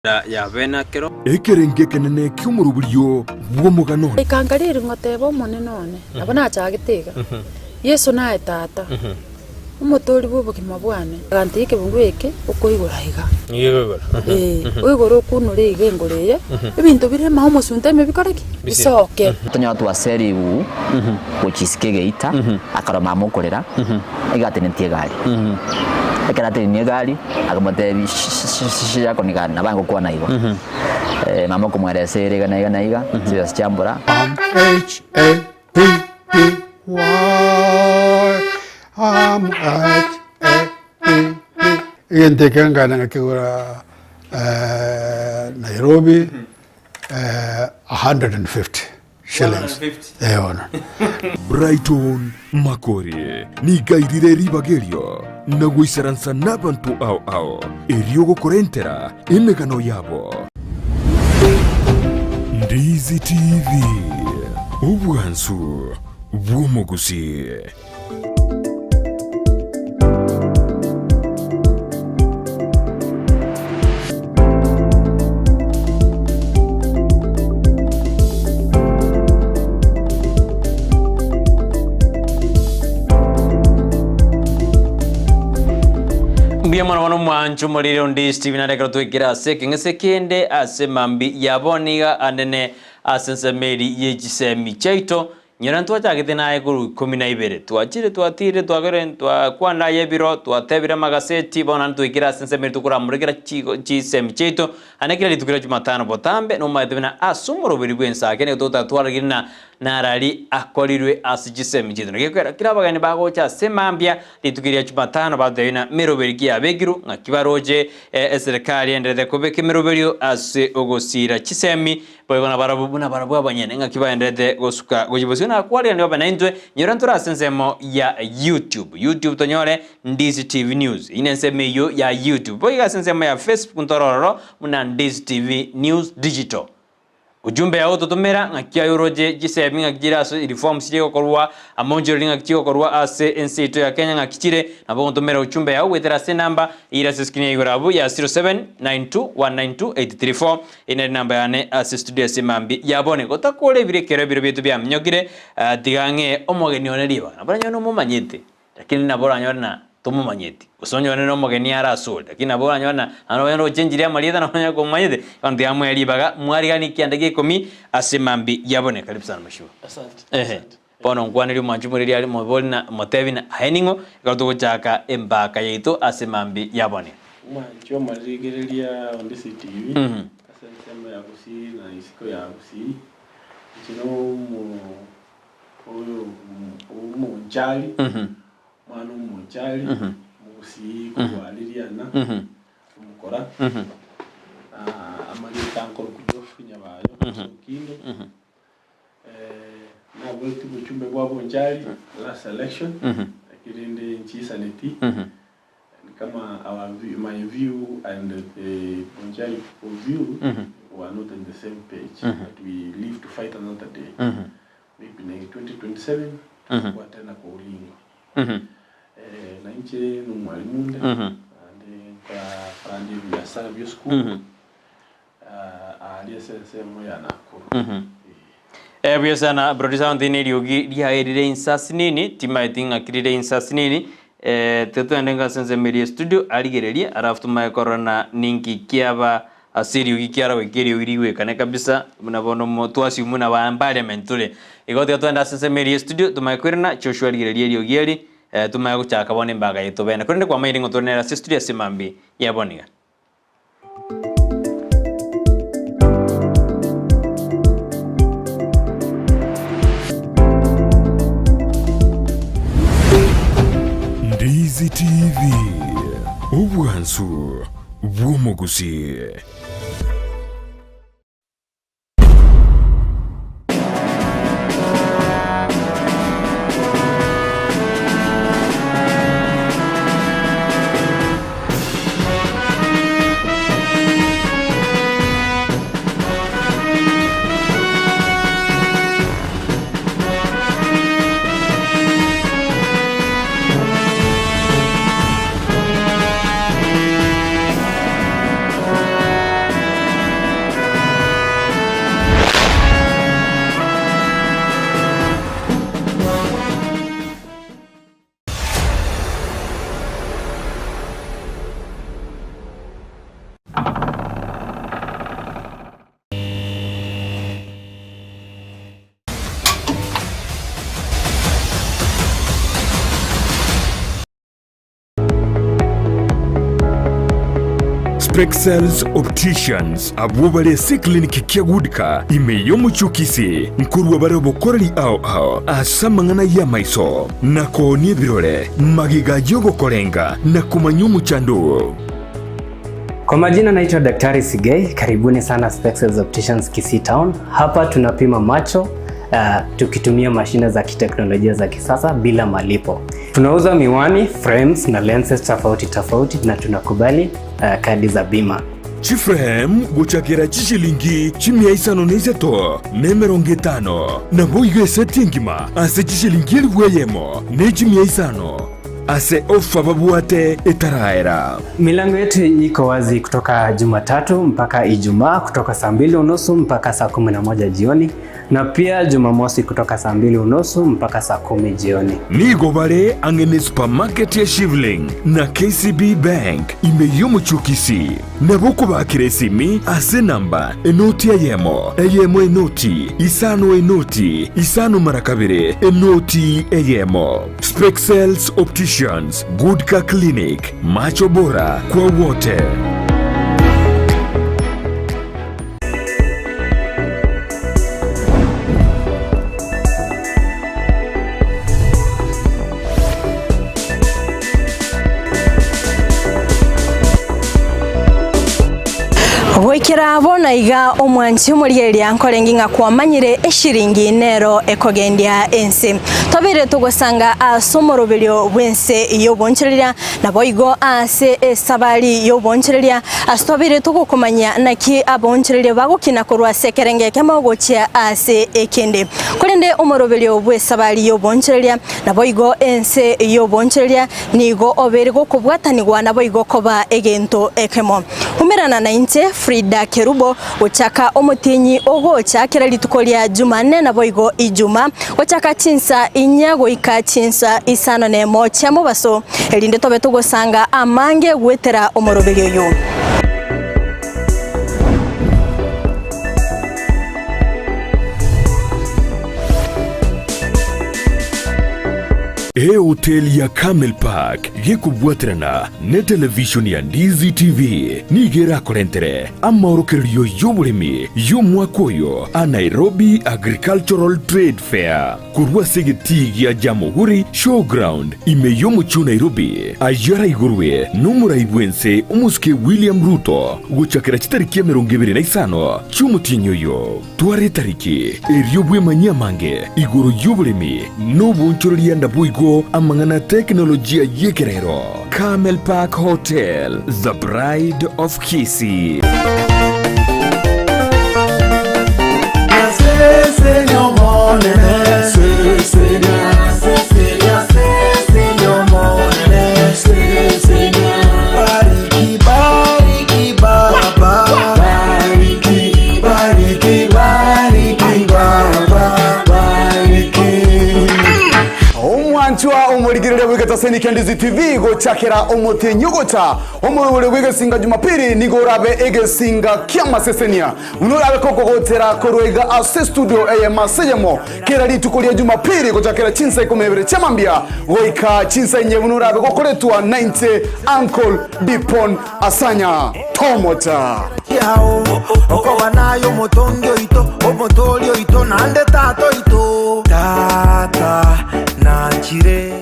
Y'abenakero. Ekerengo ekenene ki'omoroberio bw'omogano one. Goika nkariri ngoteba Omonene one, nabo nachagete iga, Yeso naye Tata, Omotoori bw'obogima bwane. Agantebi ekebungo eke okoigora iga. Ee, oigore okunore iga engoro eye, ebinto bire ime omosunte ime bikore ki? Bisoke. Tonyora twaserigwe gochia isiko egeita, akarora mama okorera, iga atenetie egari. Ekero atenenie egari, Akamotebia, Shi akoniga nabo agokwana igo. Mama okomweresa ere iga na iga na iga, chibesa chiambora. M H A P P Y M H A P P. Egento eke nkagenda ngakegora Nairobi 150 shillings. Eh, bono. Brighton Makori nigo airire ribaga erio na goisaransa nabanto ao ao, erio gokorentera emegano yabo. Ndizi TV, obwansu bw'omogusii. Mbuya mono bono mwancho omoriri onde Steven are ekero twekire ase ekeng'ese kende ase mambi ya bono iga anene ase ensemo eri ye chisemi chiaito Nyora ntwachagete naye korwa 12, twachire twatiirire twagerire twakwana aye ebiro, twatebire amagaseti, bono naende twaikire ase ensemo eri tokoramorekera chigo chisemi chiaito, ande kera rituko ria Jumatano botambe nomaete buna ase omoroberi bw'ensake nigo totatwarire ng'a narari akorirwe ase chisemi chiaito. Naki ekero kera abageni bagocha ase mambia rituko ria Jumatano batotebia ng'a meroberi ki yabekirwe, ng'aki baroche eserekari enderete kobeka emeroberio ase ogosiira chisemi Boigo nabarabwo buna barabwo abanyene, ng'aki baenderete gosuka gochia bosio na kwarigania babe naintwe, nyora ntore ase ensemo ya YouTube. YouTube tonyore Ndizi TV News. Eyio nensemo eyio ya YouTube. Boigo ase ensemo ya Facebook ntore ororo buna Ndizi TV News Digital. Ujumbe yao ototomera ng'aki aye oroche chisemi ng'aki chire ase reforms chire gokorwa amonchoreri ng'aki chigokorwa ase ense yaito ya Kenya ng'aki chire nabo ogotomera ujumbe yao goetera ase enamba eyire ase escreen ya igoro abwo ya 0792192834 Eye nere namba yane ase studio ase mambia ya bono. Gotakora ebiro ekero ebiro biaito biaminyokire, tiga ng'ee omogeni one ribaga. Nabo oranyore nomomanyete, lakini nabo oranyore na tomomanyeti. Gose onyore nomogeni are asore, lakini nabo oranyore na naende onyore ochenchirie amarieta nabo onyore komomanyete. Bono tiga moe ribaga, mwariganie ekianda gia ikomi ase mambia ya bono. Karibu sana mheshimiwa. Asante. Ehe. Bono nkwanerie omwanchi omoreri are mobori na motebi na aye ning'o, ekero togochaka embaka yaito ase mambia ya bono. Omwanchi omorigereria onde CTV ase ensemo ya Gusii na isiko ya Gusii, inche no omo oyo omonchari, omwana omonchari, omogusii korwa Ririana, omokora, amarieta nkorokwa Geoffrey Nyabayo, ase Okindo. Naboretie obochumbe bwa Bonchari last election, lakini rende nchiisaneti, ni kama our view, my view and the Bonchari people view were not on the same page, but we live to fight another day. Maybe ne 2027 tutakuwa tena kwa ulingo. Na inche nomwalimu onde, naende nkora nkora ebiasara bia esukuru. Aaria ase ensemo ya Nakuru. Eh, buya sana producer wante ne eriogi riaye rire insasi nini timaeti ng'aki rire insasi nini eh, tiga togende ng'a ase ensemo eria studio arigererie alafu tomaye korora ninki kiaba ase eriogi kiara goika eriogi rigwekane kabisa buna bono mo twasiu buna ba parliament tore igo tiga togende ase ensemo eria studio tomaye koirana Joshua arigererie eriogi eri eh, tomaye gochaka bono embaga yaito bene korende kwamaire ng'a tore nere ase studio ase mambia ya bono iga. Ndizi TV, obwansu bw'omogusii. Spexels Opticians abwo bare ase eclinic kia Goodcar ime y'omochie o Kisii nkorua bare obokoreri ao ao ase amang'ana y'amaiso na koonia ebirore magega y'ogokorenga na komanya omochando oo. Kwa majina naitwa Daktari Sigei, karibuni sana Spexels Opticians Kisii Town. Hapa tunapima macho tukitumia mashine za kiteknolojia za kisasa bila malipo. Tunauza miwani, frames na lenses tofauti tofauti na tunakubali kadi za bima. Chiframe gochakera chishilingi chimia isano na isato na emerongo etano, naboigo eseti engima ase chishilingi elifu eyemo ne chimia isano ase ofa babwate etaraera. Milango yetu iko wazi kutoka Jumatatu mpaka Ijumaa kutoka saa 2:30 mpaka saa 11 jioni na pia Jumamosi kutoka saa 2:30 mpaka saa 10 jioni. Nigo bare ang'e ne supermarket ya Shivling na KCB Bank ime y'omochie o Kisii. Nabo okobakera esimi ase enamba enoti eyemo, eyemo enoti, isano enoti, isano mara kabere, enoti eyemo. Spexels Opticians, Good Car Clinic, macho bora kwa wote. Goikera bono iga omwanchi omorigereria nkorenge ng'a kwamanyire eshiringi nero ekogendia ense. Tobere togosanga ase omoroberio bw'ense y'obonchereria naboigo ase esabari y'obonchereria ase tobere togokomanya naki abonchereria bagokina korwa ase ekerenge ekemo gochia ase ekende. Korende omoroberio bw'esabari y'obonchereria naboigo ense y'obonchereria nigo obere gokobwatanigwa naboigo koba egento ekemo. Umerana nainche Frida Kerubo gochaka omotienyi ogocha kera rituko ria Jumanne naboigo Ijuma gochaka chinsa inya goika chinsa isano nemo chia mobaso erinde tobe togosanga amange goetera omoroberio oyo. Ehoteli ya Camel Park gekobwaterana ne televishoni ya Ndizi TV nigo erakorentere amaorokererio y'oboremi y'omwaka oyo a Nairobi Agricultural Trade Fair korwa ase egetii gia Jamhuri Showground ime y'omochie o Nairobi. Ayio araigorwe nomorai bw'ense omosike William Ruto gochakera chitariki 25 chi'omotienyi oyo. Twara etariki erio bwemanyie amange igoro y'oboremi na obonchoreria naboigo amang'ana tekinolojia y'ekerero. Camel Park Hotel, the pride of Kisii. Omwanchwa omorigereria bw'egetaseni kia Ndizi TV gochakera omotienyi ogocha omorobori bw'egesinga Jumapili nigo orabe egesinga ki'amasesenia buna orabe kogogotera korwa iga ase studio eyemo ase eyemo kera rituko ria Jumapili gochakera chinsa 12 chiamambia goika chinsa inye buna orabe gokoretwa nainche Uncle Dipon Asanya Tomocha. Okoba nayo omotongi oito omotori oito nande tata oito tata nanchire.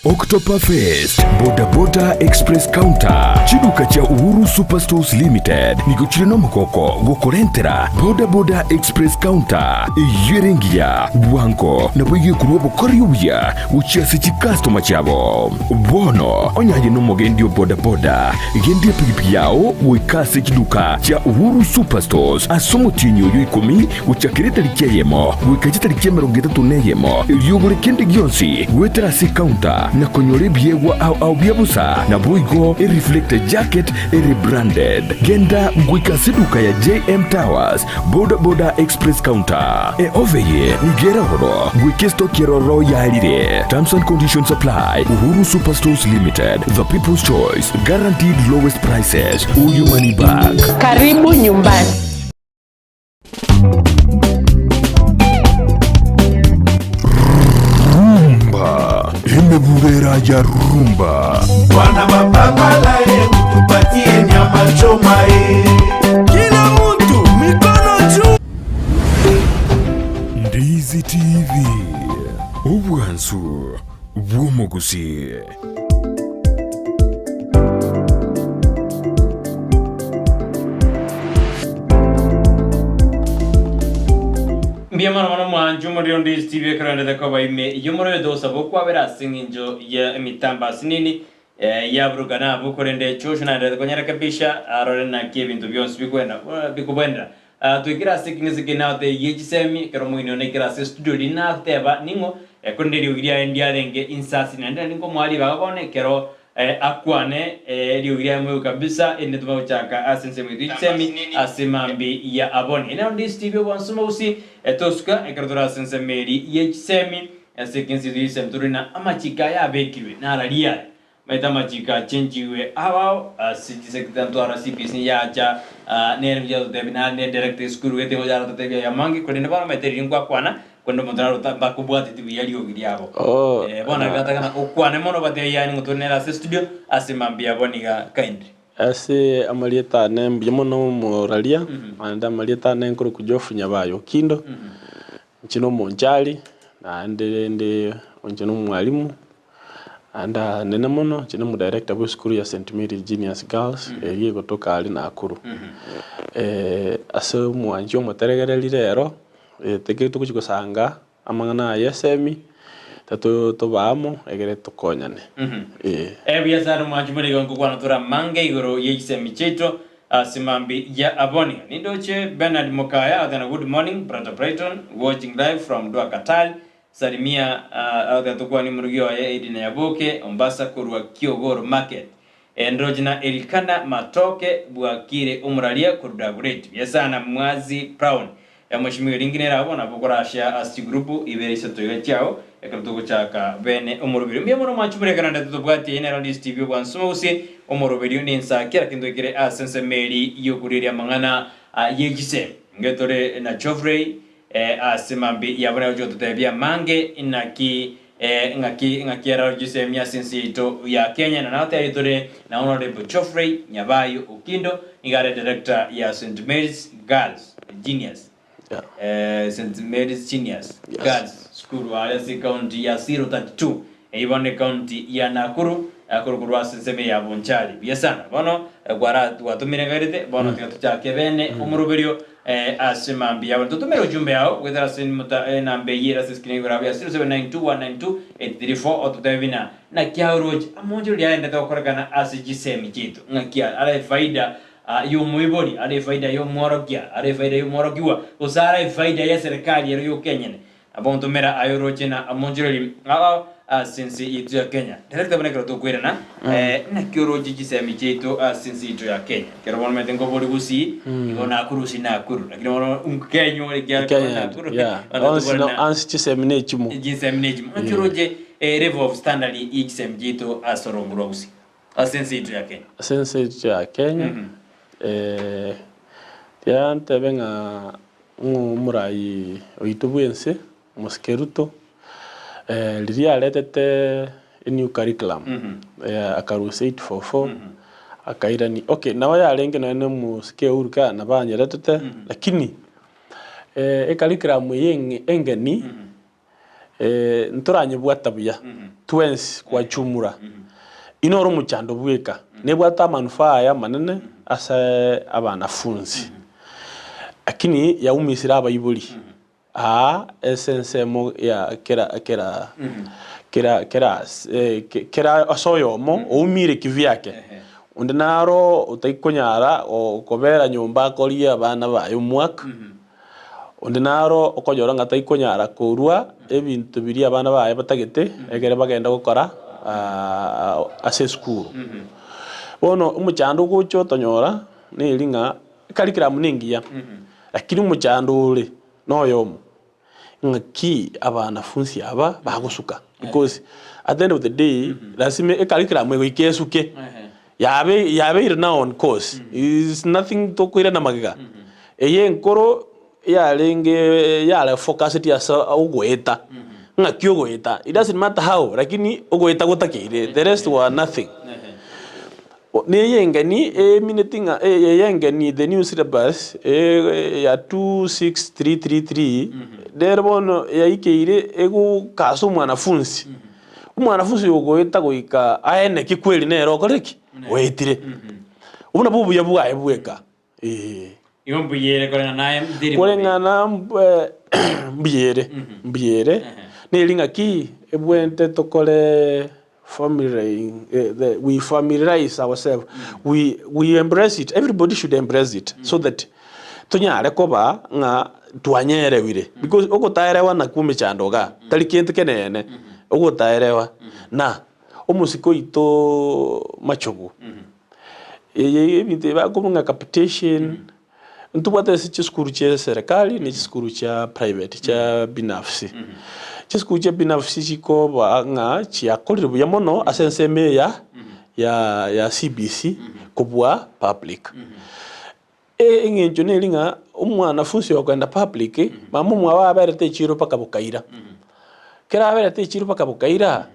October Fest, Boda Boda Express Counter, chiduka chia Uhuru Superstores Limited, nigo chire nomogoko gokorentera Boda Boda Express Counter, eyio ere engiya, bwango, nabo egekorwa obokori obuya gochia ase chikastoma chiabo. Bono, onye aye nomogendi o boda boda, genda epigipigi yao goika ase chiduka chia Uhuru Superstores ase omotienyi oyo ikomi gochakera etariki eyemo goika chitariki 31 erio ogore kende gionsi goetera ase ecounter na konyora ebiegwa ao ao bia bosa naboigo ereflector jacket ere branded. Genda goika ase eduka ya JM Towers Boda Boda Express Counter. Eofe eye nigo ere ororo goika estoki eroro yarire. Terms and conditions apply. Uhuru Superstores Limited, the people's choice, guaranteed lowest prices or your money back. Karibu nyumbani. Rumba imebubera ya rumba. Bwana mapapala ye tupatie nyama choma. Obwansu bw'omogusii. Mbuya mono mono mwanche omorero onde Steve ekero endete koba ime y'omorero togosaba okwabera ase eng'encho ya emitambo asinini eh, yaburukana abwo korende Joshua naenderete konyerekebisha arore naki ebinto bionsi bikwenda bikobwenera Toikire ase ekeng'ese keria nagotebirie chisemi, ekero omogeni one aikire ase estudio riria nateba ning'o, korende eriogi riaye ndiarenge inse ase naende nari nkomoa ribaga bono ekero akwane eriogi riaye moigwe kabisa, erinde tomanye gochaka ase ensemo yaito ye chisemi ase mambi ya aboni. Ere onde Steve obwansu mogusi, tosuka ekero tore ase ensemo eria ye chisemi, ase ekeng'ese yaito ye chisemi torore na amachiko aya abekirwe nararia aya. Omanyete amachiko achenchigwe abao ase chisecta ntwara CBC yacha nere buya totebi naende ne director esukuru gete gocha aratotebia aya amange korende bono omanyete riria ngwakwana korende omonto naro mbakobwateti buya riogi riabo Oh, bono nari gatagana okwane mono obatebie yaani ng'o tore nere ase estudio ase mambia bono iga kindly. Ase amarieta ane mbuya mono omoraria, naende amarieta ane nkorokwa Geoffrey Nyabaye Okindo, Inche nomonchari, naende rende inche nomwalimu, naende anene mono inche nomodirector bwa esukuru ya St Mary's Genius Girls eria egotoka aria Nakuru. Ase omwanchi omoteregereri rero, tekeri togochia gosanga amang'ana aya esemi, tato tobe amo egere tokonyane, eh. Ebuya sana omwanchi more iga nkokwana tore amange igoro ye chisemi chiaito Ase mambia ya aboni. Nindoche Bernard Mokaya agoteba good morning brother Brighton watching live from Dwakatal salimia agoteba tokwanie omorugi oye Edina Nyaboke Ombasa korwa Kiogoro market Ndoche na Elikana Matoke bwakire omoraria korwa Dagoretti buya sana Mwazi Brown Mweshimiwa ringi nere abwo nabo okorashia ase chigroup ibere isato iga chiao ekero togochaka bene omoroberio. Mbuya mono mwanche more ekero naende totobwatie nero Ndisi TV obwansu gose omoroberio nensa kera kento ekere ase ensemo eri yokoreria amang'ana ye chisemi. Inge tore na Geoffrey ase mambi yabo nere ogochia gototebia amange inaki ng'aki ng'aki eraro chisemi ase ense yaito ya Kenya na nagotebia tore na Honorable Geoffrey Nyabayo Okindo nigo are director ya St Mary's Girls Genius St Mary's Genius Girls School are ase ekaunti ya 032 eyio bono ekaunti ya Nakuru korwa korwa ase ensemo ya Bonchari. Buya sana bono gwara gwatomire ngairete bono tiga tochake bene omoroberio ase mambia yabo. Totomere ujumbe yao goetera ase enamba eyio ere ase escreen igoro abwo ya 0792192834 ototebie buna naki aoroche amonchore riria aendete gokorekana ase chisemi chiaito ng'aki are efaida y'omoibori, are efaida y'omworokia, are efaida y'omworokigwa, gose are efaida y'eserekari ero yoka enyene. Nabo ntomera aye oroche na amonchoreri ao ase ense yaito ya Kenya. Director buna ekero tokoirana, naki oroche chisemi chiaito ase ense yaito ya Kenya? Ekero bono omanyete nkobori gusii, igo Nakuru gose Nakuru, lakini bono Kenya ore ekiagera Kenya, Nakuru, yeah. bono Onsi tobore no- na- ansi chisemi na echimo. chisemi na echimo. Naki oroche level of standard ye chisemi chiaito ase orongo rwa gusii? Ase ense yaito ya Kenya. Ase ense yaito ya Kenya, tiga ntebe ng'a ng'o omoraai oito bw'ense, Mosike Ruto, riria aretete enew curriculum, akarusia 844, akairania, okay nabo yarenge nonye na omosike Uhuru Kenyatta nabo anyeretete, lakini ecurriculum eye engeni. Ntoranyebwata buya twensi kwachumura, inwe ore omochando bweka, nebwate amanufaa aye amanene ase abanafunzi, lakini yaumisire abaibori aa ase ensemo ya kera kera kera kera ase kera ase oyomo oumire kivyake, onde naro otaikonyara kobera nyomba akorie abana baye omwaka. Onde naro okonyora ng'a taikonyara korua ebinto biria abana baye batagete ekere bagenda gokora ase esukuru. Bono omochando ogocha otonyora neri ng'a ecurriculum nengiya, lakini omochando ore noyomo, ng'aki abanafunsi aba bagosuka because at the end of the day lasima ecurriculum egoika esuke. Yabe yabeire now on course is nothing tokoirana magega. Eye enkoro yarenge yare focused ase ogoeta, ng'aki ogoeta, it doesn't matter how lakini ogoeta gotakeire the rest were nothing. Neye engeni emineti ng'a eye engeni the new syllabus ya 26333 nere bono yaikeire egokasa omwanafunsi. Omwanafunsi oyo ogoeta goika aeneke kweri nere okorire ki? Oetire. Obwo nabwo obuya bwaye bweka eeh. Igo mbuya ere koreng'ana naye teri bobe. Koreng'ana mbuya ere, mbuya ere, neri ng'aki ebwenerete tokore familiaring we familiarize ourselves, we we embrace it, everybody should embrace it so that tonyare koba ng'a twanyeerewire because ogotaerewa nakwo emechando igaa, tari kento kenene, ogotaerewa na omosike oito machogu. Eye ebinto ebi bakorwa ng'a capitation, ntobwate ase chisukuru chia eserekari na chisukuru chia private chia binafsi. Chisukuru chia binafsi chikoba ng'a chiakorire buya mono ase ensemo eye ya ya ya CBC kobua public. Eng'encho neri ng'a omwanafunsi okogenda public, mama omwabo aberete echiro mpaka bokaira. Ekero aberete echiro mpaka bokaira,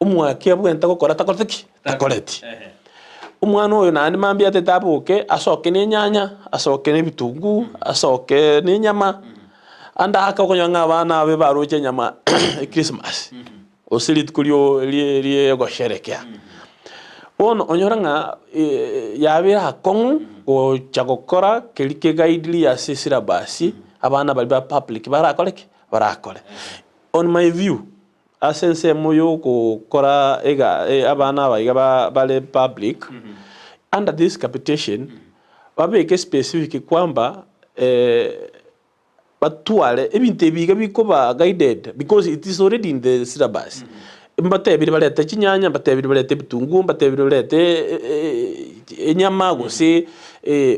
omwaki abwenerete gokora takorete ki? Takoreti. Omwana oyo naende mambia atete aboke, asoke na enyanya, asoke na ebitunguu, asoke na enyama, ande ake okonyora ng'a abana abe baroche enyama echristmas, gose rituko rio rie rie ogosherekea. Bono onyore ng'a yabeire akong'u gocha gokora keria kegaidiri ase esyllabus, abana baria ba public barakore ki? Barakore. On my view, Ase ensemo y'ogokora ega abana aba iga bare public, under this capitation, babeke specific kwamba batware ebinto ebi iga bikoba guided because it is already in the syllabus. Mbatebire barete chinyanya, mbatebire barete ebitunguo, mbatebire barete enyama gose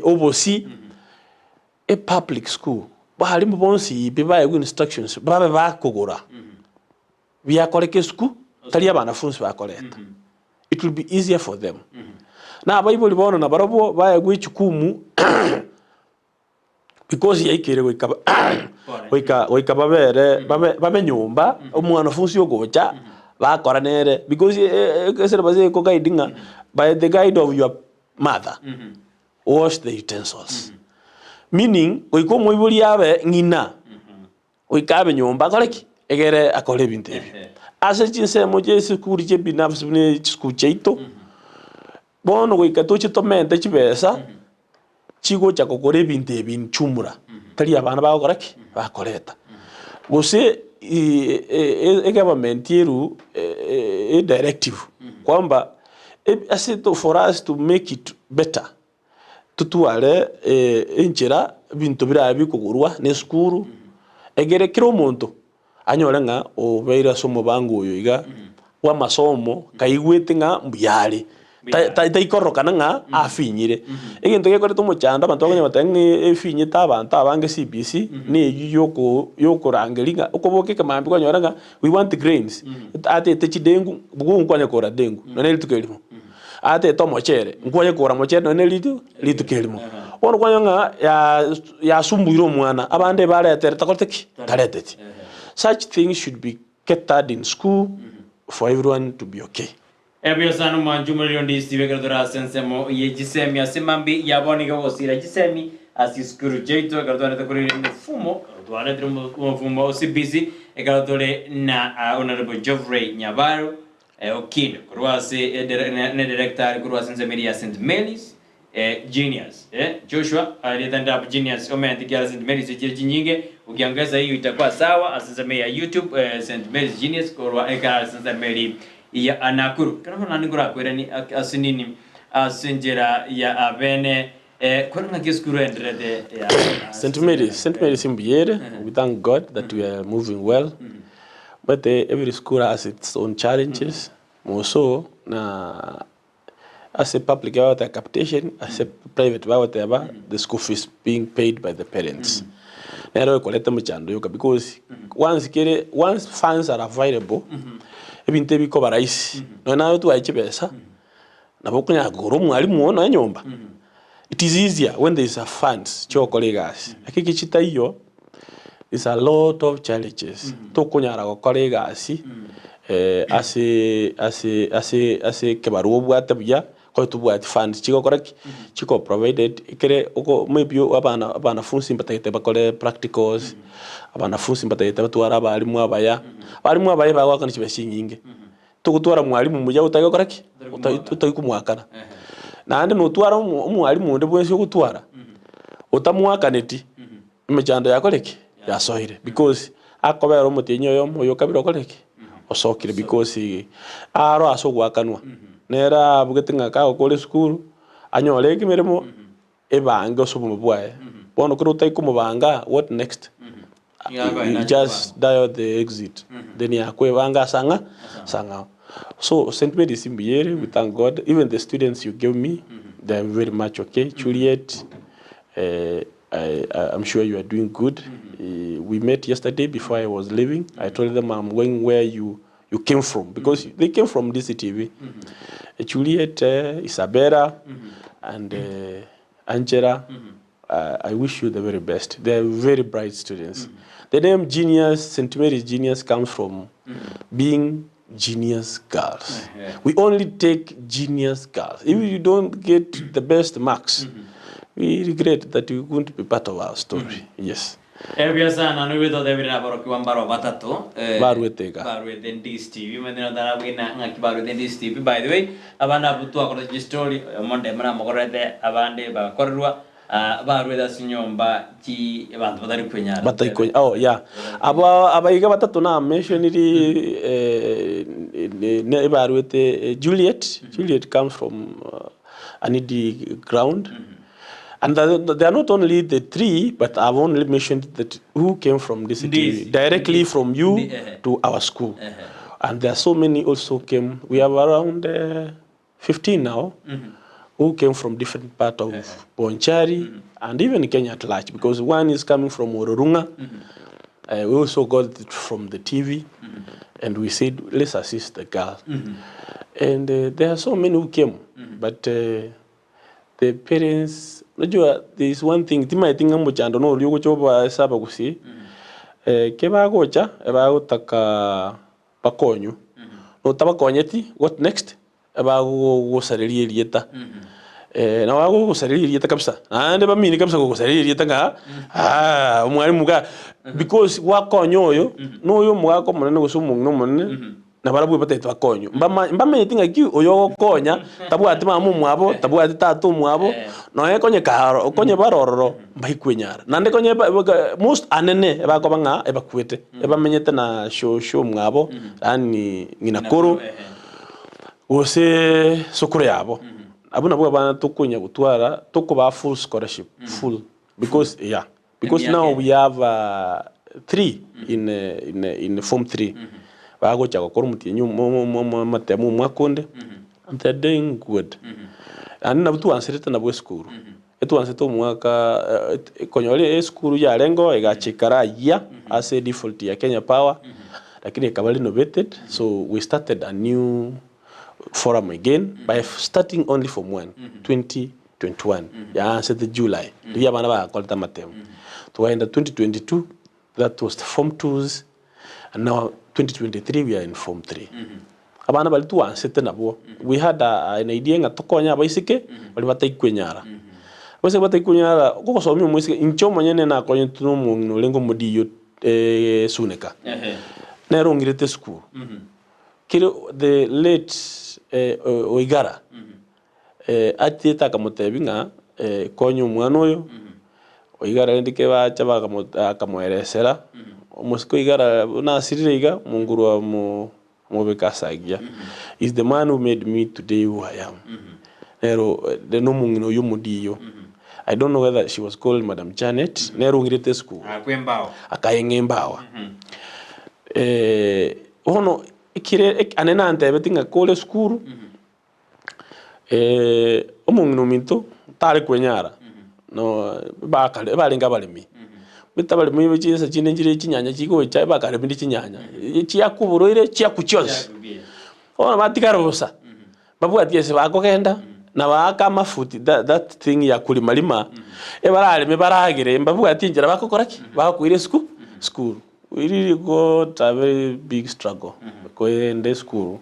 obosie. E public school, barimu bonsi pi baegwe instructions babe bakogora biakoreka esukuru tari abanafunsi bakoreta. It will be easier for them. Na abaibori bono nabarobwo baegwe echukumu because yaikeire goika goika goika babere babe babe nyomba omwanafunsi ogocha bakora nere because esyllabus eko guide ng'a by the guide of your mother. Wash the utensils. Meaning, goika omoibori abe ng'ina, goika abe nyomba akore ki? Egere akore ebinto ebio. Ase chinsemo chia esukuru chia binafsi buna chisukuru chiaito, bono goika toche tomente chibesa, chigocha kogora ebinto ebi in jumla, tari abana bagokora ki? Bakoreta. Gose egovernment erwu edirective kwamba. Ase for us to make it better, totware enchera ebinto birabe bikogorwa na esukuru, egere kera omonto anyore ng'a obeire ase omobango oyo iga bw'amasomo kaigwete ng'a mbuya are, taikororokana ng'a afinyire. Egento gekoreta omochando abanto bakonya goteba ng'a efinyete abanto abange CBC, neywo yoko yokorangeria ng'a okoboka ekemambia kwanyora ng'a We want grains, atete chidengu, bwo nkwanye kogora dengu nonye ne rituko erimo, atete omochere, nkwanye kogora mochere nonye ne ritu rituko erimo. Bono kwanyora ng'a ya yasumbuire omwana, abande baretere takorete ki? Tareteti. Such things should be catered in school for everyone to be okay. Ebuya sana omwancho omoreri onde isibe ekero tore ase ensemo ye chisemi ase mambia ya bono iga gosira chisemi ase chisukuru chiaito ekero twanete korera emefumo ekero twaretire omofumo o CBC ekero tore na Honourable Geoffrey Nyabaro Okindo korwa ase ne director are korwa ase ensemo eria ya St Mary's Genius Joshua erieta ndabu Genius omente kiara St Mary's echire chinyinge ukiongeza hiyo itakuwa sawa ase ensemo ya YouTube St Mary's Genius korwa ekero ase ensemo eri ya Nakuru. Ekero bono naende nkorakwerani ase nini ase enchera ya abene kwera ng'aki esukuru enderete ya St Mary's, St Mary's mbuya ere, we thank God that we are moving well, but every school has its own challenges, more so na Ase public bagoteba capitation, ase private bagoteba the school fees being paid by the parents. Nero ekoreta omochando yoka because once kere once funds are available, ebinto ebi bikoba rahisi. Nonye naye otware chibesa, nabo okonyara kogora omwalimu oo nonye nyomba. It is easier when there is a funds chiogokora egasi. Lakini ekero chitaiyo, is a lot of challenges tokonyara gokora egasi ase ase ase ase ekebarua obwate buya. Konya tobwati funds chigokora ki? Chiko provided ekere oko maybe abana abanafunsi mbatagete bakore practicals, abanafunsi mbatagete batware abalimu abaya, abalimu abaya bagoakana chibesa chinyinge. Togotwara mwalimu muya otari gokora ki? Otari komoakana. Naende notwara omo omwalimu onde bwensi ogotwara, otamoakaneti, emechando yakore ki? Yasoire because akobera omotienyi oyomo, oyo okabere okore ki? Osokire because aro ase ogoakanwa, nere abugete ng'a kagokora esukuru, anyore emeremo ebange ase obogima bwaye. Bono ekero otari komobanga, what next? You just dial the exit, then yakwebanga ase ang'a ase ang'ao. So St Mary's mbuya ere, we thank God, even the students you gave me, they are very much okay. Juliet, I, I'm sure you are doing good. We met yesterday before I was leaving. I told them I'm going where you, you came from because they came from DCTV. Juliet, Isabella, and Angela, I wish you the very best. They are very bright students. The name Genius, St. Mary's Genius, comes from being genius girls. We only take genius girls. If you don't get the best marks, we regret that you won't be part of our story. Yes. Ebuya sana noigwete otebire naborokigwa mbaro batato eh, Barwete iga. barwete DSTV omanyete notarabwina ng'aki barwete DSTV by the way abande abwo twakorete chistory oyomo ndemo namokorerete abande bagakorerwa ah, barwete ase chinyomba chi abanto batari kwenyara Batari kwe- oh yeah aba abaiga batato na mentioniri eh, ne- ne- barwete eh, Juliet Juliet comes from uh, a needy ground And they are not only the three, but I've only mentioned that who came from this city, directly from you to our school. And there are so many also came. We have around uh, 15 now who came from different part of Bonchari and even Kenya at large, because one is coming from Ororunga. We also got it from the TV, and we said, let's assist the girl. And there are so many who came, but the parents, unajua there is one thing, timaeti ng'a mochando noria ogocha oba ase abagusii, kebagocha, ebagotaka bakonywe. Notabakonyeti, what next? Ebagogosareria erieta. Nabo bagogosareria erieta kabisa, naende bamini kabisa gogosareria erieta ng'a aah omwalimu igaa, because gwakonya oyo, na oyo omogaka omonene gose omong'ina omonene, nabarabwo batagete bakonywe. Mbama mbamenyeti ng'aki oyo ogokonya, tabwati mama omwabo, tabwati tata omwabo, nonye konye karo konye bare ororo, mbaikwenyara. Naende konye ba ba most anene ebakoba ng'a ebakwete, ebamenyete na shosho omwabo, yaani ng'ina koro, gose sokoro yabo. Abwo nabwo abana tokonya gotwara, tokobaa full scholarship, full, because yeah, because now we have three in in in form three, bagocha gokora omotienyi omo omo omo amatemo omwaka onde, and they are doing good. Naende nabwo twanserete nabwo esukuru, etwansete omwaka konyora esukuru yarengeo egacha ekara ayia ase default ya Kenya Power, lakini ekaba renovated, so we started a new forum again by starting only form one 2021 yaansete July riria abana bagakorete amatemo twaenda 2022 that was the form twos and now 2023 we are in form three abana baria twansete nabwo we had a, an idea ng'a tokonye abaiseke baria bataikwenyara abaiseke bataikwenyara gogosomia omoiseke inche omonyene nakonyetwe na omong'ina orenge omodiyo Suneka nere ong'irete esukuru Kere the late Oigara atiete akamotebia ng'a konya omwana oyo, Oigara rende kebacha akamoeresera, omosike Oigara buna asirire iga, omonguru amobeka ase agiya. Is the man who made me today who I am. Nero nomong'ina oyio omodiyo. I don't know whether she was called Madam Janet, nere ong'irete esukuru. Akaeng'a embawa. Bono ekere eke ane nantebeti ng'a kore esukuru, omong'ina ominto tare kwenyara, no bakare barenge abaremi, omanyete abaremi be chinsa chinde nchire chinyanya chigocha bakaremire chinyanya, chiakuburoire chiakwa chionsi, bono batigara bosa, babwati ase bakogenda, na baaka amafuti that that thing ya korima rima, ebarareme baragere mbabwati enchera bagokora ki? Bakoira esuku esukuru. We really got a very big struggle koenda esukuru.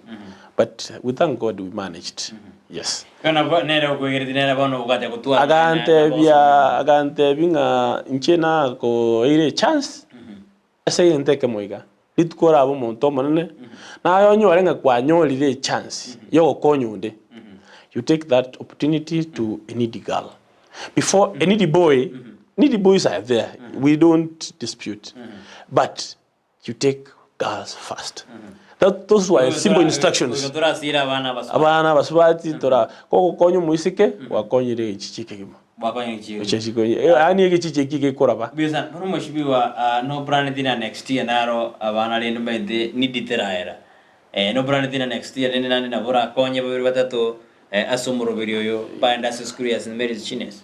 But we thank God we managed. Yes. Nere okoegeretie nere bono ogacha gotwara Agantebia agantebia ng'a inche nakoeire echance ase egento ekemo iga, rituko orabe omonto omonene, naye onyore ng'a kwanyorire echance ya ogokonya onde, you take that opportunity to a needy girl. Before a needy boy, needy boys are there, we don't dispute, but You take girls first. That, those were simple instructions. Goika torasire abana abasubati. Abana abasubati tora kogokonya omoiseke gwakonyire egechichi ekegima. Gwakonya egechichi ekegima. Egechichi ekegima. Yaani egechichi eki gekoraba. Buya sana. Bono mheshimiwa, ah, no planeti na next year naro abana rende omanyete need teraera. Eh, no planeti na next year rende naende nabo orakonye babere batato eh, ase omoroberi oyo baende ase esukuru ya St Mary's Chines.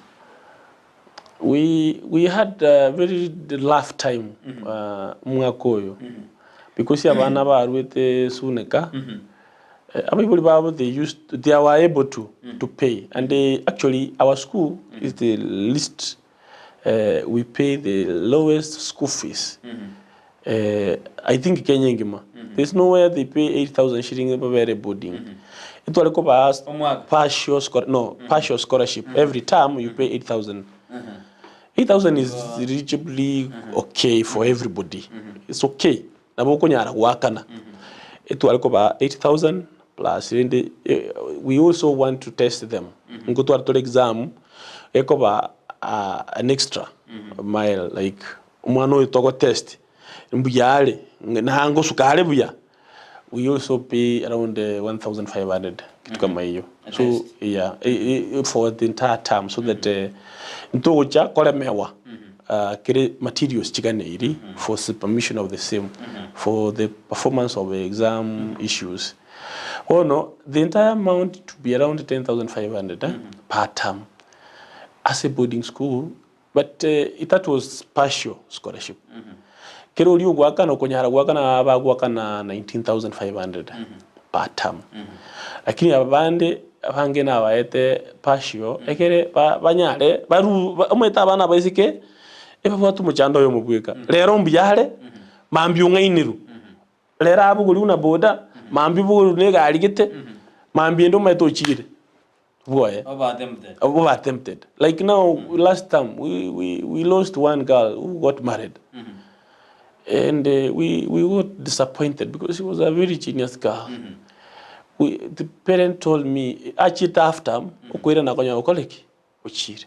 We we had a very rough time omwaka oyo because abana barwete Suneka abaibori babo they used they were able to to pay and actually our school is the least we pay the lowest school fees I think Kenya engima there is nowhere they pay 8000 shillings babere boarding etware kobaa partial scholar no partial scholarship every term you pay 8000 8000 is reasonably okay for everybody it's okay nabo okonyara goakana etware kobaa 8000 plus rende we also want to test them nkotware tore exam ekoba an extra mile like Omwana oyo togotest mbuya are, na ngosuka are buya, we also pay around 1500 kitu kama hiyo. So yeah, for the entire term so that ntogocha koremewa kere materials chiganeiri for submission of the same for the performance of exam issues. Bono the entire amount to be around 10500 per term ase boarding school. But that was partial scholarship. Kera oria ogoakana okonyara goakana bagoakana 19500 per term. Lakini aba bande abange nabaete partial ekere ba- banyare baru omanyete abana abaiseke ebabwate omochando oyomo bweka. Rero mbuya are, mambia ong'ainerwe. Rero abogoriwe na boda, mambia obogoriwe na egari gete, mambia ende omanyete ochire. Bwoye. Oba tempted. Oba tempted. Like now, last term, we, we, we lost one girl who got married. And we, we got disappointed because she was a very genius girl. We, the parent told me, achite half term, okoirana konya gokora ki? Ochire.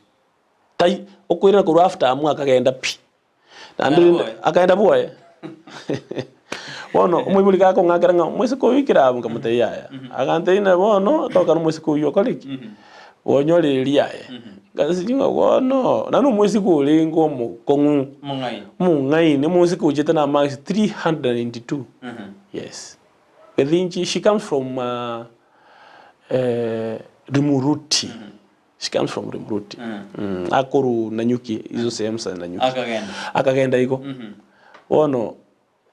Tai, okoirana korwa half term akagenda pi. Naende rende akaenda bwoye. Bono omoibori gakong'akera ng'a omoiseke oyo oikire abwo, nkamotebia yaya. Agantebia ng'a bono toka na omoiseke oyio okore ki? Onyore eria aye. Ngasinywa ng'a bono, naende omoiseke orenge omokong'u, omong'aini, omoiseke ochete na marks 392, yes. Githinji, she comes from Rumuruti. She comes from Rimruti. Mm. Akoru Nanyuki, izo sehemu za Nanyuki. Akagenda. Akagenda igo. Bono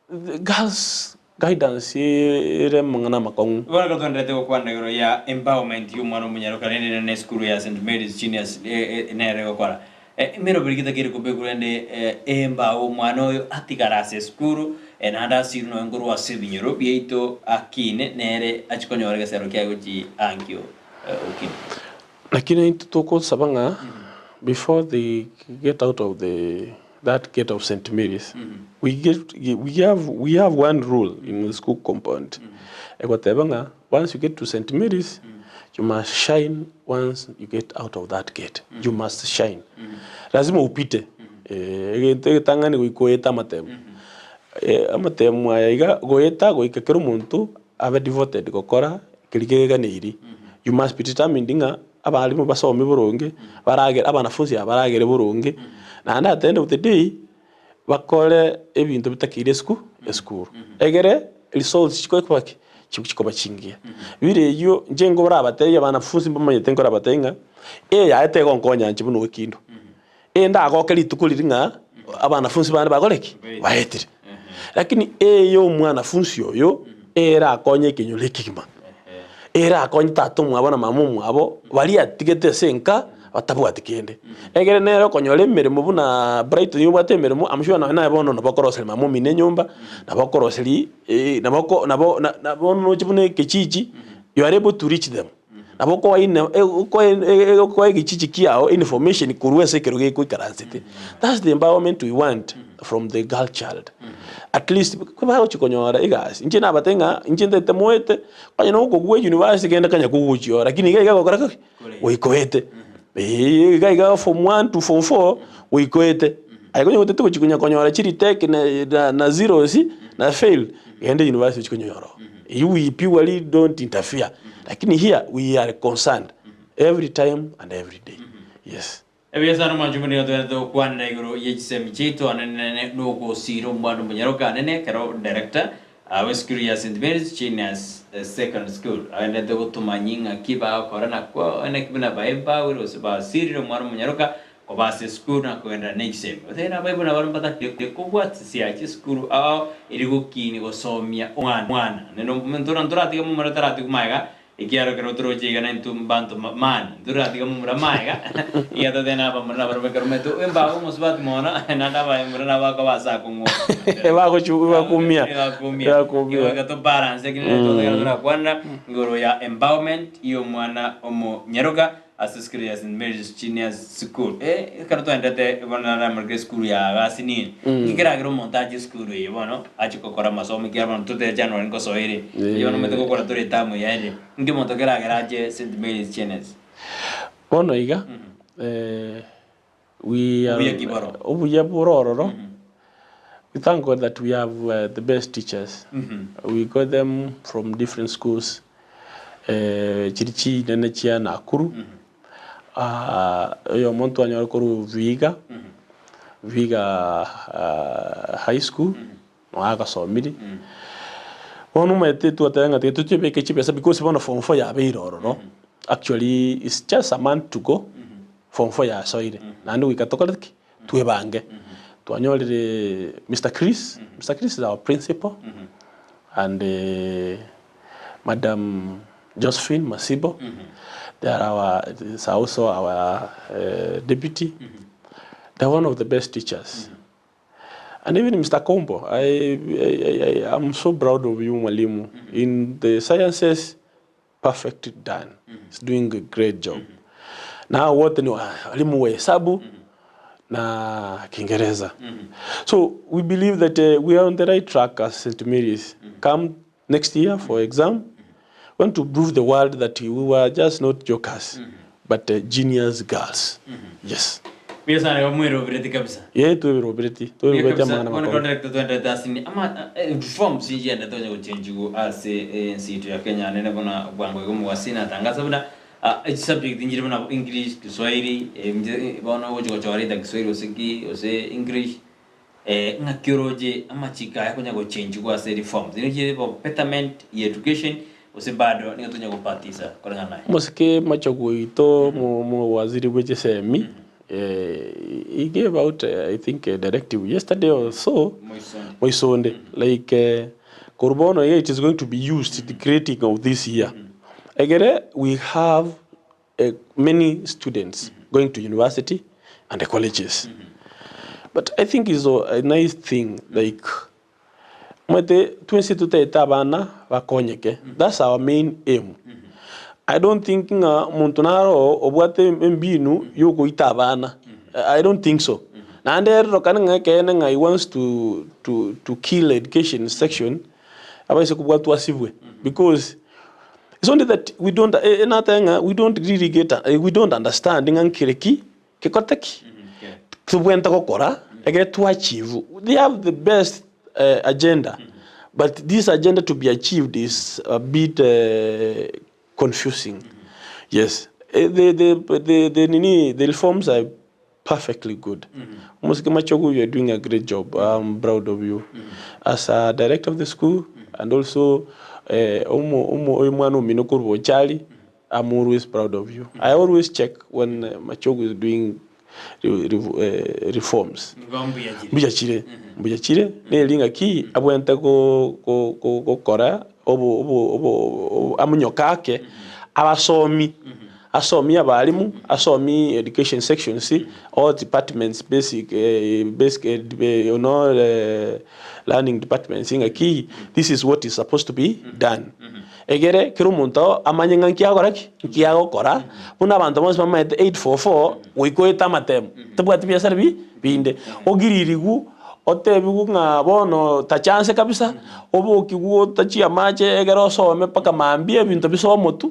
the girls guidance ere amang'ana amakong'u. Bono ekero twenderete gokwana igoro ya empowerment ya omwana omonyaroka rende ere na esukuru ya St Mary's Juniors nere egokora. Emeroberi getakeire kobekwa rende empower omwana oyo atigare ase esukuru naende asirwe nonya nkorwa ase ebinyoro biaito akine nere achie konyora egesero kiaye gochia ankio okina. Lakini intwe togosaba ng'a before they get out of the that gate of St Mary's we get we have we have one rule in the school compound egoteba ng'a once you get to St Mary's you must shine once you get out of that gate you must shine lazima upite egento egetang'ani goika oete amatemo amatemo aya iga goeta goika kera omonto abe devoted gokora keria keganeiri, you must be determined ng'a abalimu basome boronge, baragere abanafunsi aba baragere boronge, naende at the end of the day, bakore ebinto bitakeire esuku esukuru. Egere results chikoba ki? Chikoba chingiya. Bire eyio inche nkorabatebie abanafunsi mbamanyete nkorabatebie ng'a, eye yaye tegonkonya inche buna okindo. Eye ndagoke rituko riria ng'a abanafunsi bande bakore ki? Baetire. Lakini eye omwanafunsi oyo erakonye ekenyoro ekegima, erakonye tata omwabo na mama omwabo baria atigete ase enka Batabwati kende. Ekere nere okonyora emeremo buna Brighton nigo obwate emeremo, I'm sure nonye naye bono nabo okoroseria mama omino enyomba, nabo okoroseria nabo oko nabo na na bono noche buna ekechichi, you are able to reach them. Nabo okoa okoa okoa egechichi kiago information korwa ase ekero gekoikaransete. That's the empowerment we want from the girl child. At least bagochi konyora egasi, inche nabatebia ng'a inche ntagete moete, onye na okogwa university genda kanya kogochia oo, lakini iga iga gokora ki? Goikoete. Eeh iga iga form one to form four, goikoete. Aye konya otagete gochi konya konyora chiretake na na zeros na fail, genda university ochie konyora oo. Eywo we purely don't interfere, lakini here we are concerned every time and every day, yes. Ebiasara omwancho nigo togwenerete gokwanera igoro ye chisemi chiaito anene nogosiira omwando omonyaroka anene ekero director bw'esukuru ya St Mary's Juniors Secondary School agenderete gotomanyia ing'aki bagokora nakwo naki buna baempowerwe gose basirire omwana omonyaroka koba ase esukuru na kogenderera ne chisemi. Gotebia nabaibori nabarabwo mbatakire kobwatisia chisukuru ao eri gokinia gosomia omwana. Naende ntoratiga momura taratigwa magega Ekiagera ekero toroche iga naintwe mbanto mani, ntoratiga momura maega, iga totebe nabamura nabarabwo ekero omanyete embaba omosubati mono, naende abamura nabo bakoba ase akong'u. Bagochu bakumia. Bakumia. Bakumia. Igo iga to balance ekero mm. totagera torakwanera igoro ya empowerment ya omwana omonyaroka ase esukuru ya St Mary's Junior School. Eh, ekero twaendete bono naramarire esukuru ya gasi nini. Nki keragere omonto ache esukuru eye bono ache gokora amasomo ekiagera bono totebe January nkosoa ere. Oyio bono omanyete gokora tore etamu eye ere. Nki omonto keragere ache St Mary's Juniors? Bono iga, we are Obuya ki boro? obuya bore ororo, we thank God that we have the best teachers. We got them from different schools chiri chinene chia Nakuru, oyomo ntwanyora korwa Vihiga, Vihiga High School, noe agasomire. Bono omanyete twateba ng'a tiga tochibeke chibesa because bono form four yabeire ororo, actually it's just a month to go, form four yasoire, naende goika tokore ki? Twebange. Twanyorire Mister Chris, Mister Chris is our principal, and Madam Josephine Masibo, they are our, is also our deputy, they are one of the best teachers. And even Mister Kombo, I, I, I, I'm so proud of you mwalimu. In the sciences, perfect done. He's doing a great job. Na wote ni walimu wa hesabu na Kiingereza. So we believe that we are on the right track as St. Mary's. Come next year for exam, we want to prove the world that we were just not jokers, but genius girls. Yes. Buya sana igo mwerobereti kabisa. Ee twerobereti, Buya twerobereti kabisa amang'ana bono makong'u. director twenderete ase ni ama reforms nchiendete onye gochenchigwa ase ense yaito ya Kenya nene buna bwango igo omogwasi natangasa buna chisubject nchire buna English, Kiswahili, inche bono ogochi gochora either Kiswahili gose ki gose English. Ng'aki oroche amachiko aya konya gochenchigwa ase reforms? Nigo chire bo betterment ye education gose bado nigo tonya gobatisa koreng'ana naye? Omosike machogu oito omowaziri bwe chisemi he gave out I think a directive yesterday or so moisonde like korwa bono iga it is going to be used the creating of this year egere we have many students going to university and the colleges but I think is a nice thing like omanyete twensi totagete abana bakonyeke that's our main aim I don't think ng'a omonto naro oo obwate embinu ya ogoita abana I don't think so naende erorokane ng'a ekeene ng'a he wants to to to kill education section abaise kobwatwa asibwe because It's only that we don't eh, natebe ng'a we don't really get eh, we don't understand ng'a nkere ki kekote ki tobwenerete gokora ekere twa achieve they have the best eh, agenda but this agenda to be achieved is a bit eh, confusing yes eh, the, the, the, the nini the reforms are perfectly good omosike machogu you are doing a great job I'm proud of you as a director of the school and also eh, omo omo oyo mwana omino korwa ochari I'm always proud of you I always check when eh, machogu is doing re, re, eh, reforms Nigo mbuya chire. mbuya chire mbuya chire neri ng'aki abwenerete go- go- go- gokora obo obo obo amonyoka ake abasomi. Asomie abalimu, asomie education sections, all departments basic basic you know learning departments ng'aki this is what is supposed to be done. Egere kera omonto amanye ng'a nki agokora ki? Nki agokora, buna abanto bonsi bamaete 844 goika oete amatemo, tobwati biasara bi binde. Ogiririgwe otebigwe ng'a bono tacha nse kabisa, obokigwe otachie amache egere osome mpaka mambia ebinto bisoe omotwe.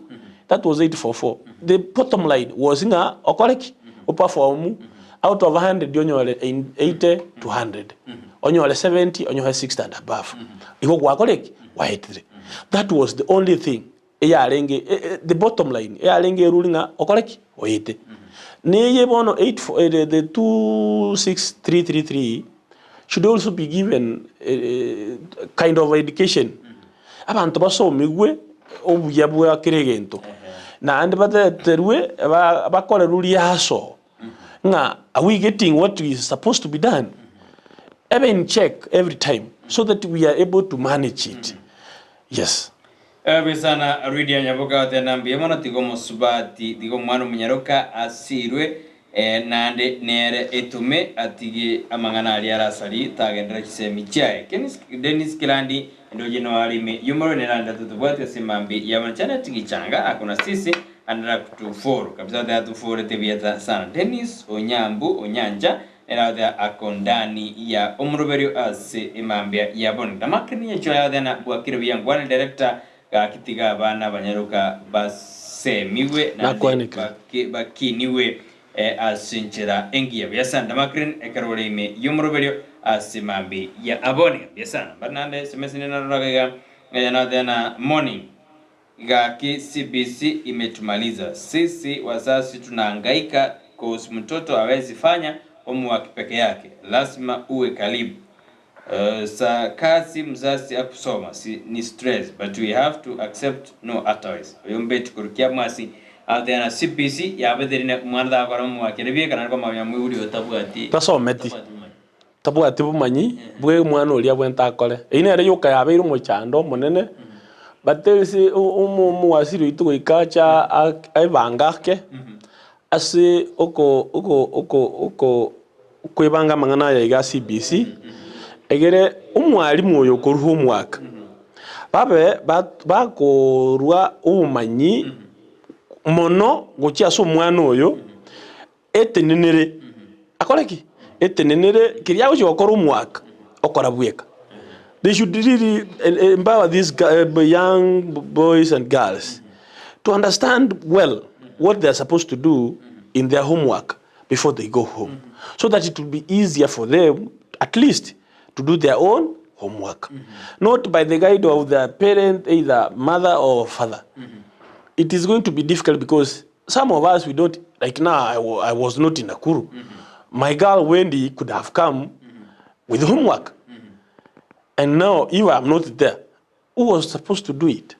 That was 844. The bottom line was ng'a okore ki? Operform out of 100 onyore 80 to 100. Onyore 70, onyore 60 and above. Igo gwakora ki? Gwaetire. That was the only thing eyarenge eh, eh, the bottom line eyarenge eruri ng'a okore ki? Oete. Neye bono 8 eh, the 26333 should also be given eh, kind of education Abanto basomigwe obuya bwa kera egento, naende bateterwe bakorerwe riaso ng'a are we getting what is supposed to be done? Ebe in check every time so that we are able to manage it. Yes. Ebe sana Lydia Nyaboka gotenda mbuya mono tiga omosubati tiga omwana omonyaroka asirwe Naende nere etome atige amang'ana aria arasari tagenderera chisemi chiaye. Denis Kilandi ndoche noyo are ime y'omorwani nere ande totobwati ase mambi y'abana Janet Gichanga akona sisi andera kutuforo kabisa oteba atuforete buya sana Denis Onyambu Onyancha nere oteba ako ndani ya omoroberio ase emambia ya bono Damakini Nyachoya oteba na bwakire buya nkwane director Gaki tiga abana abanyaroka basemigwe naende bakinigwe ase enchera engiya. Buya sana Damakrin ekero ore ime y'omoroberio ase mambia ya abone. Buya sana. Mbare naende SMS ende narora iga ng'a na morning. Gaki CBC imetumaliza. Sisi wazazi tunahangaika coz mtoto hawezi fanya homework peke yake. Lazima uwe karibu. Sa kazi mzazi akusoma si ni stress but we have to accept no otherwise. Oyo mbeti korwa kiamwasi agotebi na CBC yabeteri ne omwana tagokora omwakere bieka naende kwamanya moibori oyo tabwati Tasometi, tabwati bomanyi. tabwati bomanyi bwe omwana oria abwenerete akore. Eyio nere yoka yabeire omochando omonene, but ase omo omowasiri oito goika ache aebange ake ase oko oko oko oko Okwebanga amang'ana aya iga CBC, egere omwalimu oyo okorua omwaka, babe bakorua obomanyi mono gochia ase omwana oyo, etenenere akore ki? Etenenere keria agochia gokora omwaka, okora bweka. They should really empower these young boys and girls to understand well what they are supposed to do in their homework. before they go home so that it will be easier for them at least to do their own homework not by the guide of their parent either mother or father it is going to be difficult because some of us we don't like now I, I was not in Nakuru my girl Wendy could have come with homework and now if I'm not there who was supposed to do it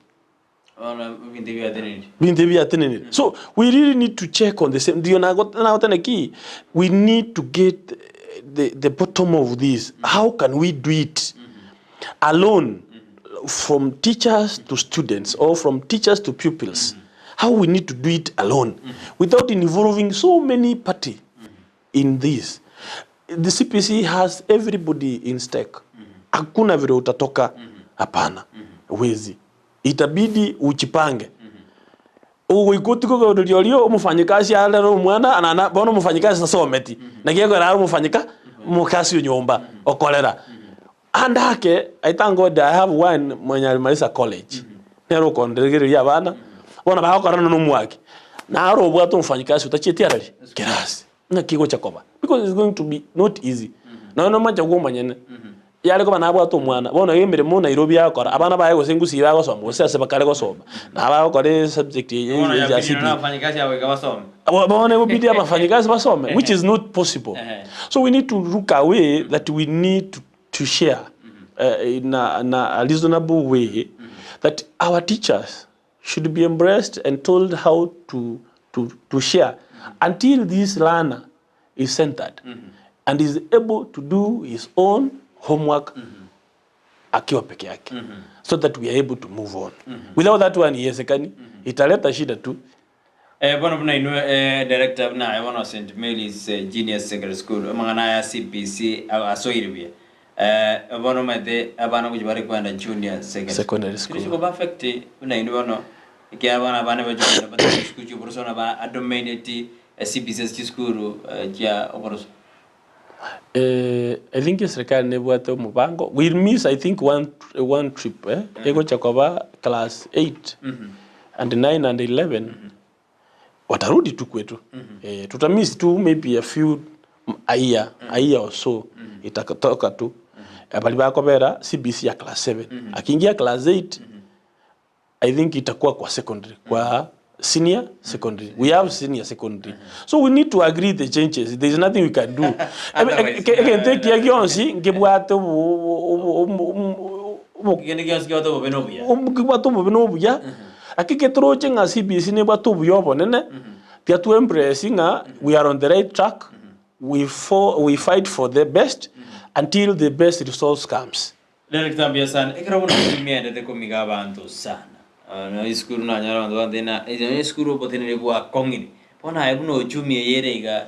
Bono ebinto ebi biatenenire. Binto ebi biatenenire. So we really need to check on the same. Ndio nagotana ki we need to get the, the bottom of this. How can we do it alone from teachers to students or from teachers to pupils? How we need to do it alone without involving so many party in this. The CPC has everybody in stake. Hakuna vile utatoka hapana. Huwezi. Itabidi ujipange. Ogoika otige okoruria oria omofanyikazi arere omwana anana bono omofanyikazi tasometi naki ekero are omofanyika omokasi o nyomba okorera. Ande ake I thank God I have one mwenye alimaliza college nere okondegereria abana bono bagokorana na omwaki naro obwate omofanyikazi otachieti arari kerasi ng'aki egocha koba because it's going to be not easy nonya nomache bwa omonyene yare koba nabwate omwana bono iga emeremo Nairobi agokora abana baye gose ngusii bagosoma gose ase bakare gosoma nabo bagokora esubject eye Bono ya yabidi CBE. nonya abafanyikazi abo iga basome. Bono egobidi abafanyikazi basome which is not possible so we need to look a way that we need to, to share in a, in a reasonable way that our teachers should be embraced and told how to, to, to share until this learner is centered and is able to do his own homework akiwa peke yake so that we are able to move on. Without that one iwezekani, italeta shida tu. Eh, bono buna inwe eh, director buna aye bono St Mary's eh, Junior Secondary School amang'ana aya CBC a- asoire buya eh, bono omanyete abana gochia bare kwenda junior secondary Secondary school. Tiri koba affect buna inwe bono ekiagera bono abana bachia kogenda batari chisukuru chia oboroso bono ba adominate eh, CBC ase chisukuru eh, chia oboroso. Eh, I think eserikari nebwate omobango, we'll miss I think one, one trip eh, egocha koba class 8 and 9 and 11 watarudi tu kwetu eh, tutamiss tu maybe a few a year, a year or so itatoka tu abali bakobera CBC ya class 7 akiingia class 8 I think itakuwa kwa secondary kwa senior secondary we have senior secondary so we need to agree the changes there is nothing we can do Otherwise, egento ekiya gionsi nkebwate obo- obo- obo- obo- Egento gionsi kebwate obobe na obuya. kebwate obobe na obuya lakini ketoroche ng'a CBC nebwate obuya obonene tiga to embrace ng'a we are on the right track we for we fight for the best until the best results comes. Director mbuya sana, ekero buna omiendete komiga abanto sana. Na esukuru nanyora abanto bantebia ng'a nonya esukuru oboteneneri bwakong'ire. Bono aye buna ochumi eye ere iga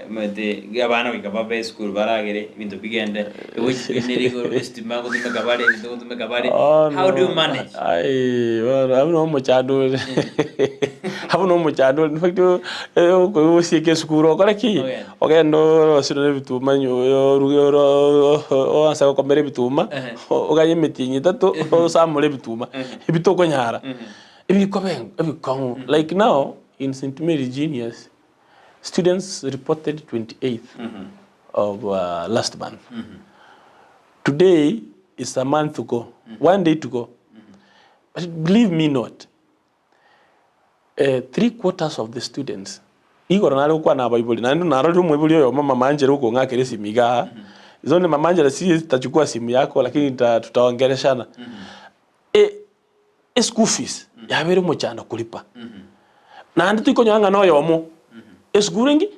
omanyete abana goika babe esukuru baragere ebinto bigende, egochi igoro estima ngotumeka bare ebinto ngotumeka bare, how do you manage? Aye bono abwo no omochando ore abwo no omochando ore in fact osieke esukuru okore ki? Ogende orosire nebituma oruge oanse gokomera ebituma, oganye emetienyi etato osamore ebituma, ebi tokonyara, ebikoba ebikong'u. Like now in St Mary Genius, students reported 28th of last month, today is a month to go, one day to go, but believe me not, 3 quarters of the students igoro nare gokwana abaibori naende narorire omoibori oyomo mama Angela okong'akera esimu igaa zone mama Angela si tachukua simu yako lakini tutaongeleshana e, e school fees yabere omochando kulipa naende tikonyora ng'a na oyomo esukuru engi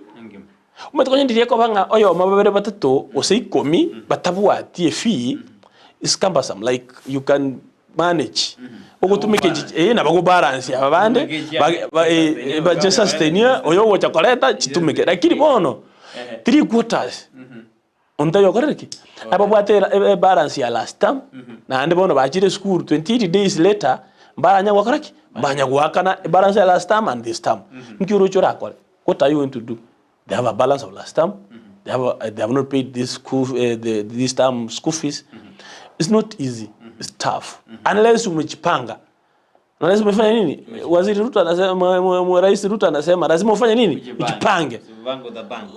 omanyete konya ndiria ekoba ng'a oyomo babere batato gose ikomi batabwati efee is cumbersome like you can manage ogotumeka echi eh nabo gobalance aba bande bache sustain oyo ogocha koreta chitumeke lakini bono 3 quarters onto oyokorire ki ababwate ebalance ya last term naende bono bachire esukuru 28 days later mbaranya gokora ki mbanya goakana ebalance ya last term and this term nki oroche orakore what are you going to do they have a balance of last term they have, a, they have not paid this school the, this term school fees it's not easy it's tough unless umejipanga unless umefanya nini waziri Ruto anasema rais Ruto anasema lazima ufanye nini ujipange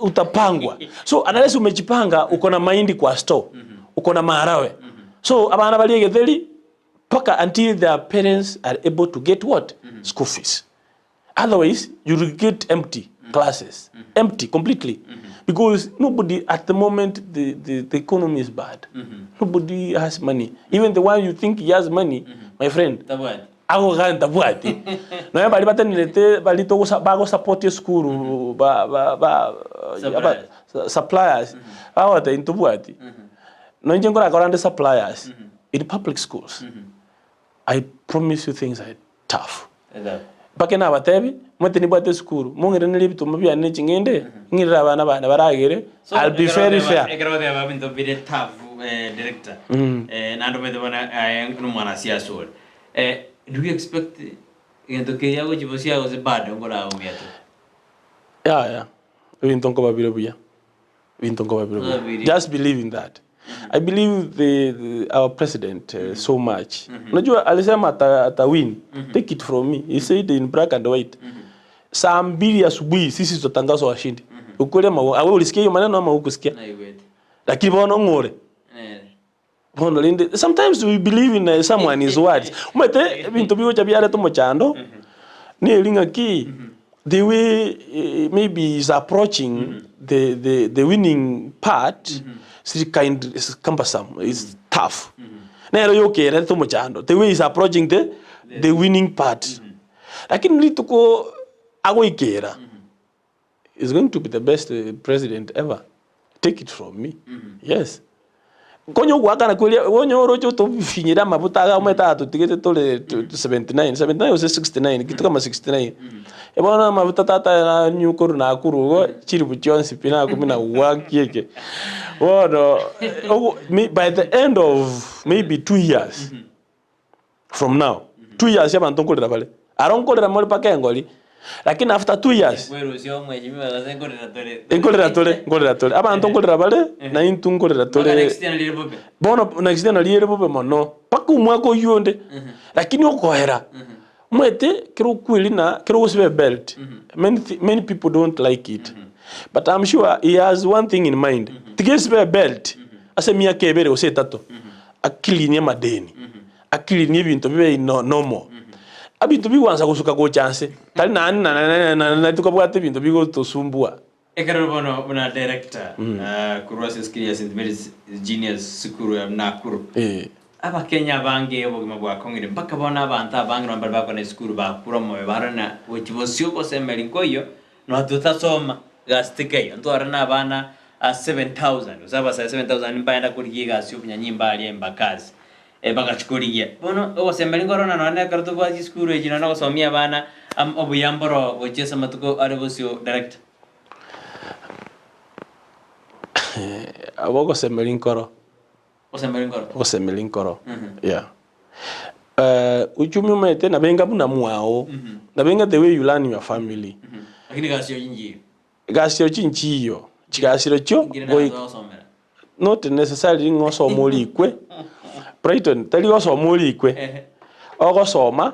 utapangwa so unless umejipanga uko na mahindi kwa store uko na maharawe so abana bali getheri paka until their parents are able to get what school fees otherwise you will get empty classes empty completely because nobody at the moment the, the, the economy is bad nobody has money even the one you think he has money my friend ako ganta bwati nonya bari batenenete bari bagosupport esukuru ba ba ba suppliers bagota into bwati nonye ngorakora ndi suppliers in public schools i promise you things are tough mpaka nabatebi mwete nibwate esukuru mong'erenerie ebituma biane ching'ende ng'irire abana bane baragere I'll be very fair ekero bateba binto bire tough director naende omanyete bono aye nomwanasiasa ore do you expect egento keria gochia bosia gose bado nkoraumia tu yeah ebinto nkoba bire buya ebinto nkoba bire buya Bire. just believe in that i believe the our president so much unajua alisema ata, ata win take it from me he said in black and white saa mbili asubuhi sisi tutatangazwa washindi ukweli ama wewe ulisikia hiyo maneno ama hukusikia naigwete lakini bono ng'ore Eh. bono rinde sometimes we believe in someone his words umete bintu bigocha biareta omochando neri ng'aki the way maybe is approaching the winning part is kind is cumbersome is tough nero yokerete omochando the way is approaching the winning part lakini rituko agoikera is going to be the best president ever take it from me yes Konya ogoakana koria, konya oroche otofinyire amabuta iga omanyete atotigete tore 79, 79 gose 69, kitu kama 69. Bono amabuta tata nanywa korwa Nakuru igo, chilifu chionsi pi nakumi na gwaki eke. Bono, ogo by the end of maybe 2 years from now, 2 years abanto nkorera bare, aro nkorera more mpaka engori, lakini after 2 years, Kwerusia omweshimiwa gose nkorera tore. Nkorera tore, nkorera tore. Abanto nkorera bare, na intwe nkorera Mpaka tore. next year nari bobe. Bono next year nari ere bobe mono, mpaka omwaka oyio onde. Lakini okoera, omanyete kero okwerina, kero ogosiba ebelt, many thi- many people don't like it. But I'm sure he has one thing in mind, tiga esibe ebelt, ase emiaka ebere gose etato, acleanie amadeni, acleanie ebinto bibe no- normal. Ebinto bigwansa gosuka gocha nse, tari naende na- na- na tokabwate ebinto bigotosumbua. Ekero bono buna director korwa ase esukuru ya St Mary's Juniors Sukuru ya Nakuru. Abakenya abange obogima bwakong'ire mpaka bono abanto abange nabo mbare bakona esukuru bakure omoyo barore na gochia bosio gosemeri nkoiyo nonya totasoma gasi tikeiyo ntware na abana 7000 gose abasae 7000 mbaenda korigia egasi ya obonyanyimba aria Embakasi bagachia korigia. Bono ogosemeri nkorona nonya na ekero tobwate chisukuru echi nonya na gosomia abana obuya mboro gochia ase amatuko are bosio director. Abo ogosemeri nkoro. Ogosemeri nkoro. Ogosemeri nkoro, yeah. Uchumi omanyete nabenga buna mwao, nabenga the way you learn your family. Lakini gasi oyo nchiyo. Gasi oyo chinchiyo, chigasi rochio Ngire goi- naso gosomera. not necessarily ng'a osome orikwe, Brighton, tari gosoma orikwe, ogosoma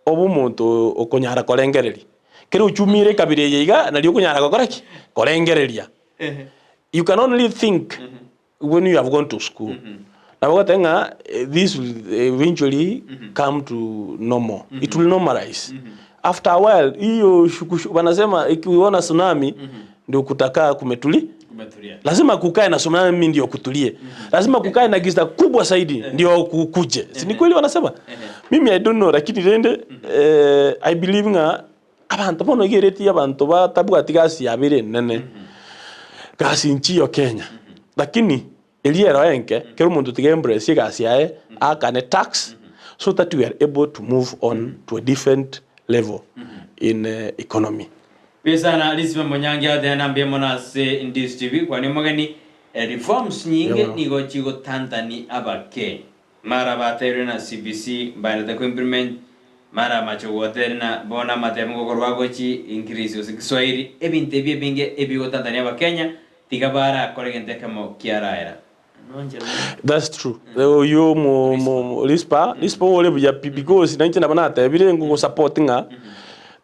obe omonto okonyara korengereria. Kera ochumire ekabira eye iga, nario okonyara gokora ki? Korengereria. You can only think when you have gone to school. Nabo ogoteba ng'a this will eventually come to normal, it will normalize. After a while, hiyo shukushu, wanasema ikiona tsunami ndio kutakaa kumetuli Kumetulia. Lazima kukae na tsunami ndio kutulie. Lazima kukae na giza kubwa zaidi ndio kukuje. Si ni kweli wanasema? Mimi I don't know lakini rende I believe ng'a abanto bono igereti abanto batabwati gasi yabere enene. Gasi nchiyo Kenya. Lakini eriero enke kero omonto tiga embrace egasi yaye aakane tax so that we are able to move on to a different level in economy. Mbuya sana Lisbe Monyangi agotebi na mbuya mono ase Ndizi TV kwania omogeni reforms nyinge nigo chigotantani abake mara bateirwe na CBC mbaendete ko implement mara amache gotere na bono amatemo gokorwa gochi English gose Kiswahili ebinto ebi ebinge ebigotantania abakenya tiga barakore egento ekemo kiaraera. That's true. Oyo mo mo Rispa, Rispa ore buya pi because nainche nabo natebire ngogo support ng'a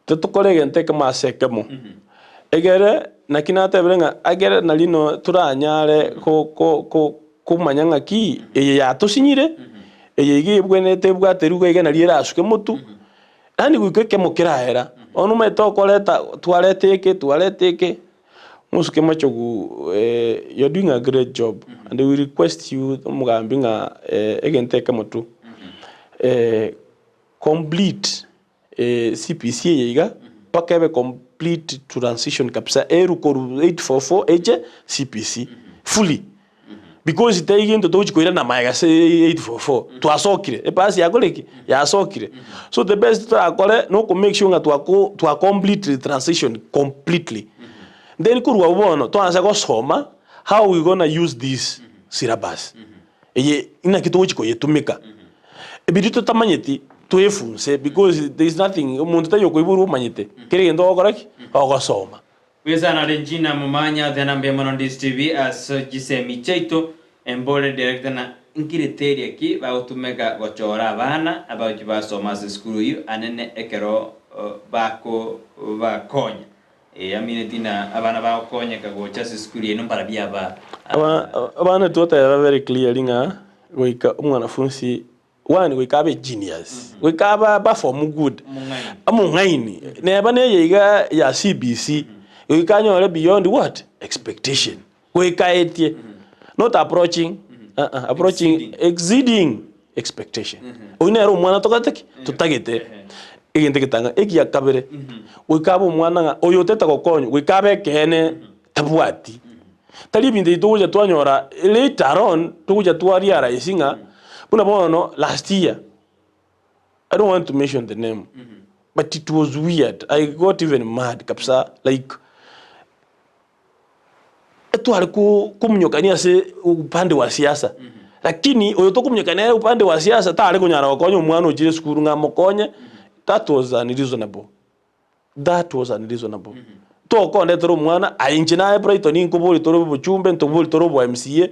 totokore egento ekemo ase ekemo. Egere naki natebire ng'a egere nari no toranyare ko ko ko komanya ng'aki eye yatosinyire, eye iga ebwenerete ebwate riuga iga nari erasuke motu, yaani goika ekemo keraera. Bono omanyete okoreta twareta eke twareta eke, mosuke machogu you're doing a great job and we request you omogambi ng'a egento ekemo tu, complete CBC eye iga mpaka ebe complete transition kabisa eru korwa 844 eche CBC fully. Because tari gento togochi koirana magega ase 844 twasokire epasi yakore ki? Yasokire. So the best torakore na oko make sure ng'a twako twa complete the transition completely. Then korwa abwo bono twanse gosoma how we gonna use this syllabus. Eye inaki togochi koyetumeka. Ebiria totamanyeti twefunse because there is nothing omonto taiyo okoiborwa omanyete kera egento ogokora ki? Ogosoma. Bwesana Regina Mumanya Thena mbuya mono Ndisi TV ase chisemi chiaito embore director na nkriteria ki bagotumeka gochora abana abagochi basoma ase esukuru eyio anene ekero bako bakonya amineti na abana bagokonyeka gocha ase esukuru yaino mbarabia aba. Abana twateba very clearly ng'a goika omwanafunsi one goika abe genius, goika abe perform good, omong'aini, neba neye iga ya CBC, goika anyore beyond what? Expectation. Goika aetie, not approaching, uh-uh, approaching, exceeding expectation. Oyio nere omwana togete ki? Totagete. Egento egetang'ani. Egia kabere, goika abe omwana ng'a oyo otete gokonywa, goika abe ekeene tabwati. Tari ebinto ebi togocha twanyora later on togocha twa realize ng'a buna bono last year, I don't want to mention the name but it was weird, I got even mad kabisa like etware ko komunyokania ase upande wa siasa lakini oyo tokomunyokania nere upande wa siasa tare konyara gokonya omwana ochire esukuru ng'a amokonye, that was unreasonable. That was unreasonable. Tokondetera omwana, aye inche naye Brighton nkobori tore obochumbe, ntobori tore obo MCA,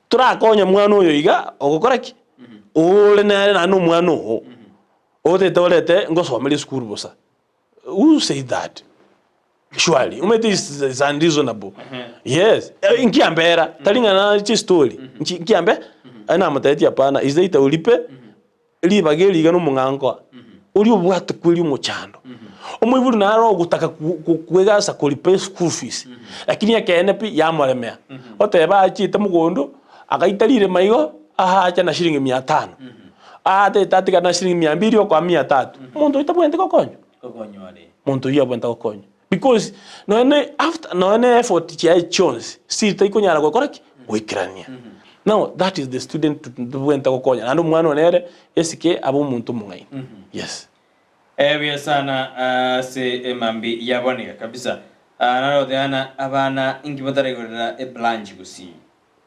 torakonye mwana oyo iga, ogokora ki? Ore nere naende omwana oo, otete orete ngosomere esukuru bosa. Who said that? Surely, omanyete is is unreasonable. Yes, eh, nkiambera, tari ng'a nache story, nchi nkiambe, aye namotebetie hapana, is either oripe, Ribaga eri iga nomong'ankoa, oria obwate kweria omochando. Omoibori naro ogotaka kwegasa koripa eschool fees, lakini ekeene pi yamoremea. Oteba achiete mogondo, agaita rirema igo, aacha na shilingi mia tano. Aatete atigare na shilingi mia mbiri okoa mia tatu. Omonto oyio tabwenereti gokonywa? Monto oyio abwenerete gokonywa. Because nonya ne after nonya ne effort chiaye chionsi, still taikonyara gokora ki? Goikerania. Now that is the student tobwenerete gokonya naende omwana one ere esike abe omonto omong'aini. Yes. Buya sana ase emambi ya bono iga kabisa. Naro gotebana abana inki bataraigorera ebranch gusii.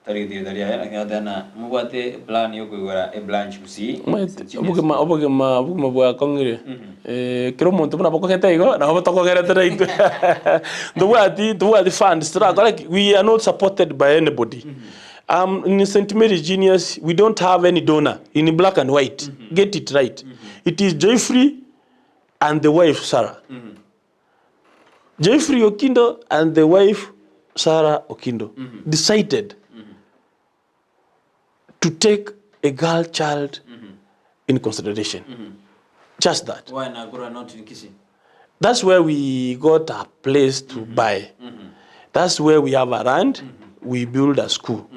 Tari getiga tari aye, lakini goteba na mobwate eplan yokoigora ebranch gusii. Omanyete obogima obogima obogima bwakong'ire kera omonto buna bokogete igo nabo tokogerete naintwe ntobwati ntobwati funds torakore ki we are not supported by anybody in St Mary's Genius we don't have any donor in black and white get it right it is Joyfrey and the wife Sarah. Geoffrey Okindo and the wife Sarah Okindo decided to take a girl child in consideration. Just that. Why Nakuru and not in Kisii? That's where we got a place to buy. That's where we have a land, we build a school.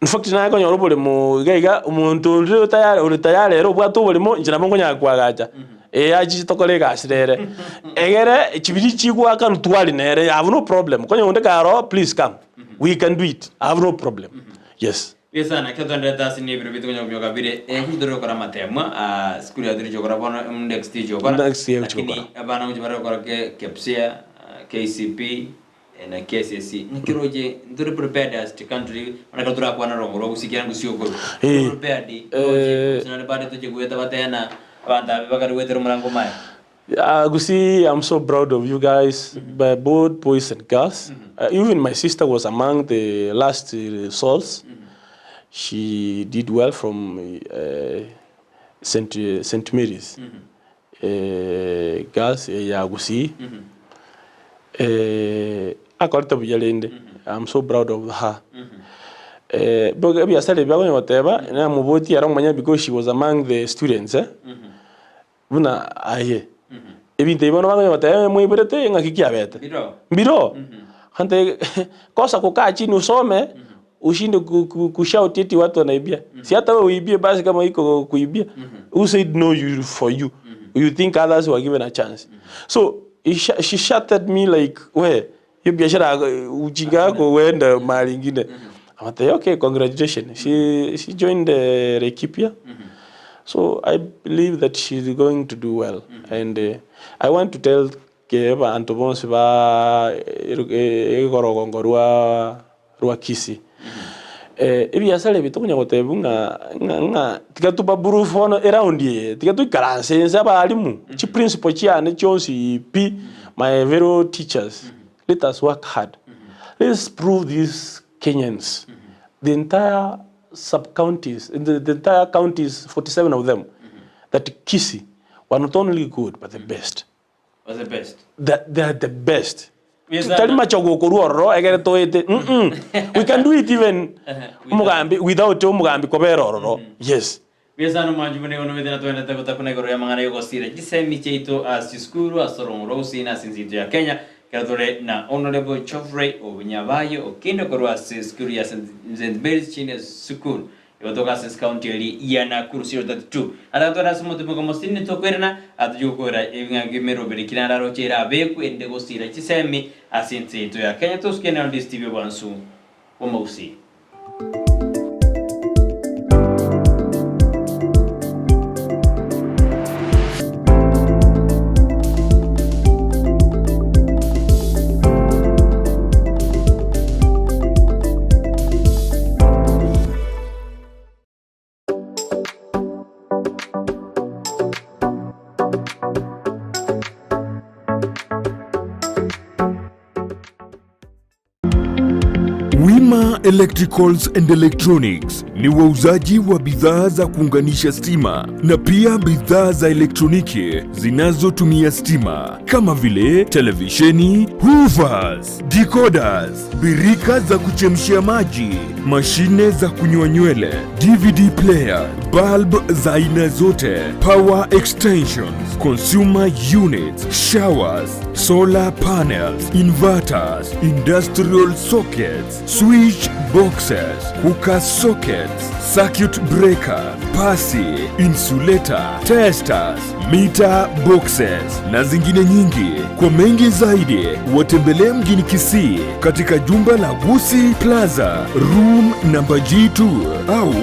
In fact, naye konyora oboremo iga iga, omonto ore tayari ore tayari ere obwate oboremo, inche nabo nkonyara koagacha. Eh achiche tokore egasi nere. Egere chibiri chigoakanwa twari nere, I have no problem. Konya onde kare oo, please come. We can do it. I have no problem. Yes. Buya sana, ekero twaenderete ase nebiro biaito konya komioka bire, eh, gochi tore gokora amatemwa, ah, sukuru yaito tochi gokora bono, em, next year gokora, Next year gochi lakini gokora. abana gochi bare gokora ke KPSEA, ah, KCP, eh, na KCSE, ng'aki roche, ntore prepared as the country, bono ekero torakwana rongo rwa gusii kiagera ngusii okorwa, Eh, ntore prepared, roche, eh, gose naende bado toche goeta batena, abanto abe bakare goetera omorango omaye. Gusii, I'm so proud of you guys, both boys and girls. Even my sister was among the last souls. She did well from St. St. Mary's girls ya Gusii. Akorete buya rende, I'm so proud of her. Ebiasara ebi bakonya goteba, namobotie ere omonyene because she was among the students eh. Buna aye, ebinto ebi bono bakonya goteba ng'a mwaiborete ng'aki kiabete? Mbiroo. Ante kosa kukaa chini usome ushinde ku- ku- kushout eti watu wanaibia. Si hata wewe uibie basi kama iko kuibia. Who said no you for you? You think others were given a chance. So he sh she shouted me like we hiyo biashara yako ujinga yako uende mahali ingine. Akamwambia okay congratulations. She she joined the Laikipia. So I believe that she's going to do well and I want to tell ke abanto bonsi ba egorogongo rwa rwa Kisii ebiasara ebi tokonya gotebwa ng'a ng'a ng'a tiga tobaprove bono eround eye tiga toikaranse inse abalimu chiprinciple chiane chionsi pi my fellow teachers let us work hard let's prove these Kenyans the entire sub counties the, the entire counties 47 of them that Kisii were not only good but the best. Was the best. That they are the best. Tari machogu okorwa ororo egere toete mm we can do it even omogambi without omogambi kobera ororo yes. Buya sana omwanchi buna igo nomanyete natwenerete gotakuna igoro y'amang'ana y'ogosira chisemi chiaito ase chisukuru ase orong'o rwa gusii na ase ense yaito ya Kenya ekero tore na Honourable Geoffrey Obunyabayo Okindo korwa ase esukuru ya St Mary's Junior School. Igo toka ase esikaunti eri ya Nakuru 032. Ata tore ase omotimoko omosini tokoirana, atochie gokoira ebing'ango emeroberi ki naende aroche ere abekwe erinde gosiira chisemi ase ense yaito ya Kenya. Tosuke nero Ndisi TV obwansu bw'omogusii. Wima Electricals and Electronics ni wauzaji wa bidhaa za kuunganisha stima na pia bidhaa za elektroniki zinazotumia stima kama vile televisheni, hoovers, decoders, birika za kuchemshia maji, mashine za kunyoa nywele, DVD player, bulb za aina zote, power extensions, consumer units, showers, solar panels, inverters, industrial sockets, switch boxes, cooker sockets, circuit breaker, pasi, insulator, testers, meter boxes na zingine nyingi. Kwa mengi zaidi, watembelee mjini Kisii katika jumba la Gusi Plaza, room namba G2 au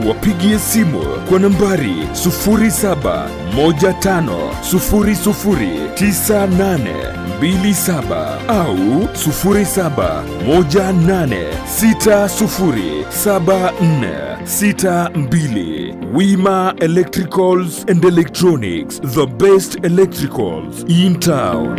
wapigie simu kwa nambari 0715009827 au 0718607462. Wima Electricals and Electronics, the best electricals in town.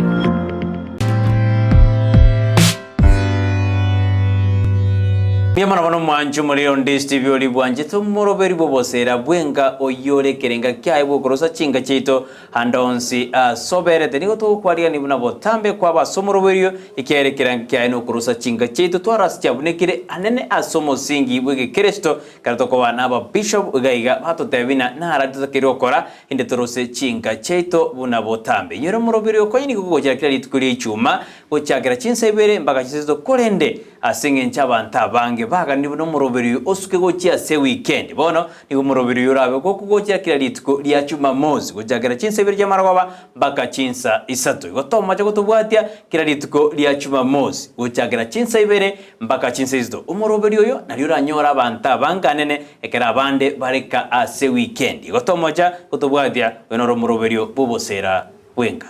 Mbuya mono bono omwancho omoriri onde Steve ori bwanchete omoroberi bw'obosera bw'enka oyio ore ekerenga kiaye bw'okorosa chinka chiaito ande onsi asoberete. Nigo togokwarigania buna botambe kwaba ase omoroberi oyo, ekiagera ekerenga kiaye nokorosa chinka chiaito tware ase chiabunekire anene ase omosingi bw'egekeresito. Ekero tokoba nababishop iga iga batotebia buna narari totakeire gokora, inde torose chinka chiaito buna botambe. Inyora omoroberi oyo konya nigo kogochera kera rituko ria Ichuma gochakera chinsa ibere mpaka chinsa isato korende ase engencho abanto abange baganire buna omoroberi oyo osuke gochia ase ewikendi. Bono nigo omoroberi oyo orabe gokogochera kera rituko ria Chumamosi gochakera chinsa ibere chi'amarogoba mpaka chinsa isato. Igo tomoche gotobwatia kera rituko ria Chumamosi gochakera chinsa ibere mpaka chinsa isato. Omoroberi oyo nario oranyore abanto abange anene ekero abande bareka ase ewikendi. Igo tomocha gotobwatia, oyo noro omoroberio bw'obosera bw'enka.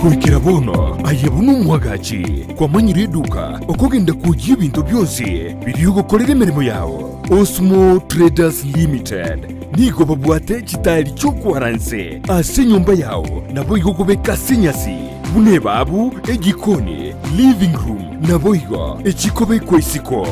Goikera bono aye buna omwagachi kwamanyire eduka okogenda kwoyia ebinto bionsi biria ogokorera emeremo yao. Osmo Traders Limited nigo babwate chitaeri chi'okwara nse ase enyomba yao naboigo okobeka ase enyasi buna ebabu, ejikoni, living room naboigo echikobekwa isiko.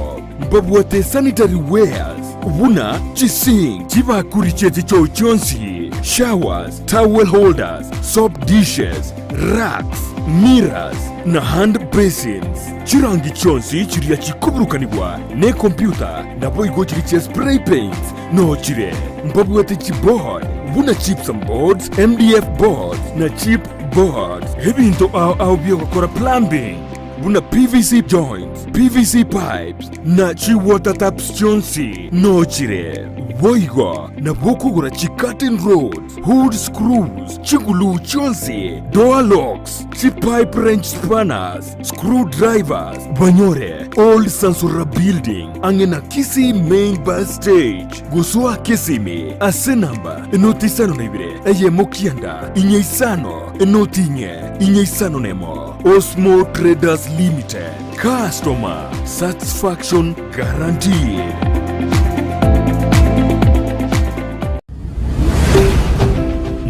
Mbabwate sanitary wares buna chisink, chibakuri chie chichoo chionsi, showers, towel holders, soap dishes, racks, mirrors, na hand basins. Chirangi chionsi chiria chikoburukanigwa nekompyuta naboigo chiria chia spray paints noo chire. Mbabwate chiboard buna gypsum boards, MDF boards na chip boards. Ebinto ao ao biogokora plumbing buna PVC joints, PVC pipes, na chi-water taps chionsi nochire. Boigo nabo okogora chi-curtain rods, hood screws, chiguluu chionsi, door locks, chi-pipe wrench spanners, screw drivers, banyore Old Sansura Building ang'e na Kisii Main Bus Stage. Gosoa Kisimi ase namba enoti isano na ibere eyemo kianda inye isano enoti inye inye isano nemo. Osmo Traders Limited, customer satisfaction guaranteed.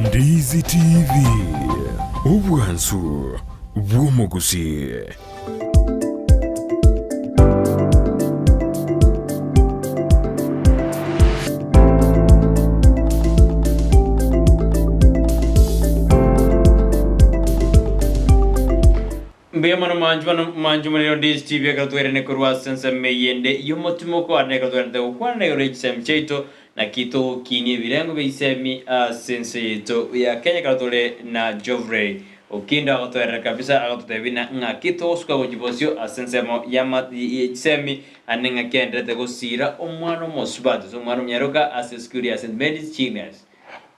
Ndizi TV, obwansu bw'omogusii. Mbuya mono mwanchi bono mwanchi omorero Ndizi TV ekero twerene korwa ase ensemo eyende y'omotimoko ande ekero twerente gokwana igoro ye chisemi chiaito. Naki togokinia ebirengo bia chisemi ase ense yaito ya Kenya ekero tore na Geoffrey Okindo agotoerera kabisa agototebia buna ng'aki togosuka gochia bosio ase ensemo ye chisemi ande ng'aki aenderete gosiira omwana omosubati gose omwana omonyaroka ase esukuru ya St Mary's Children's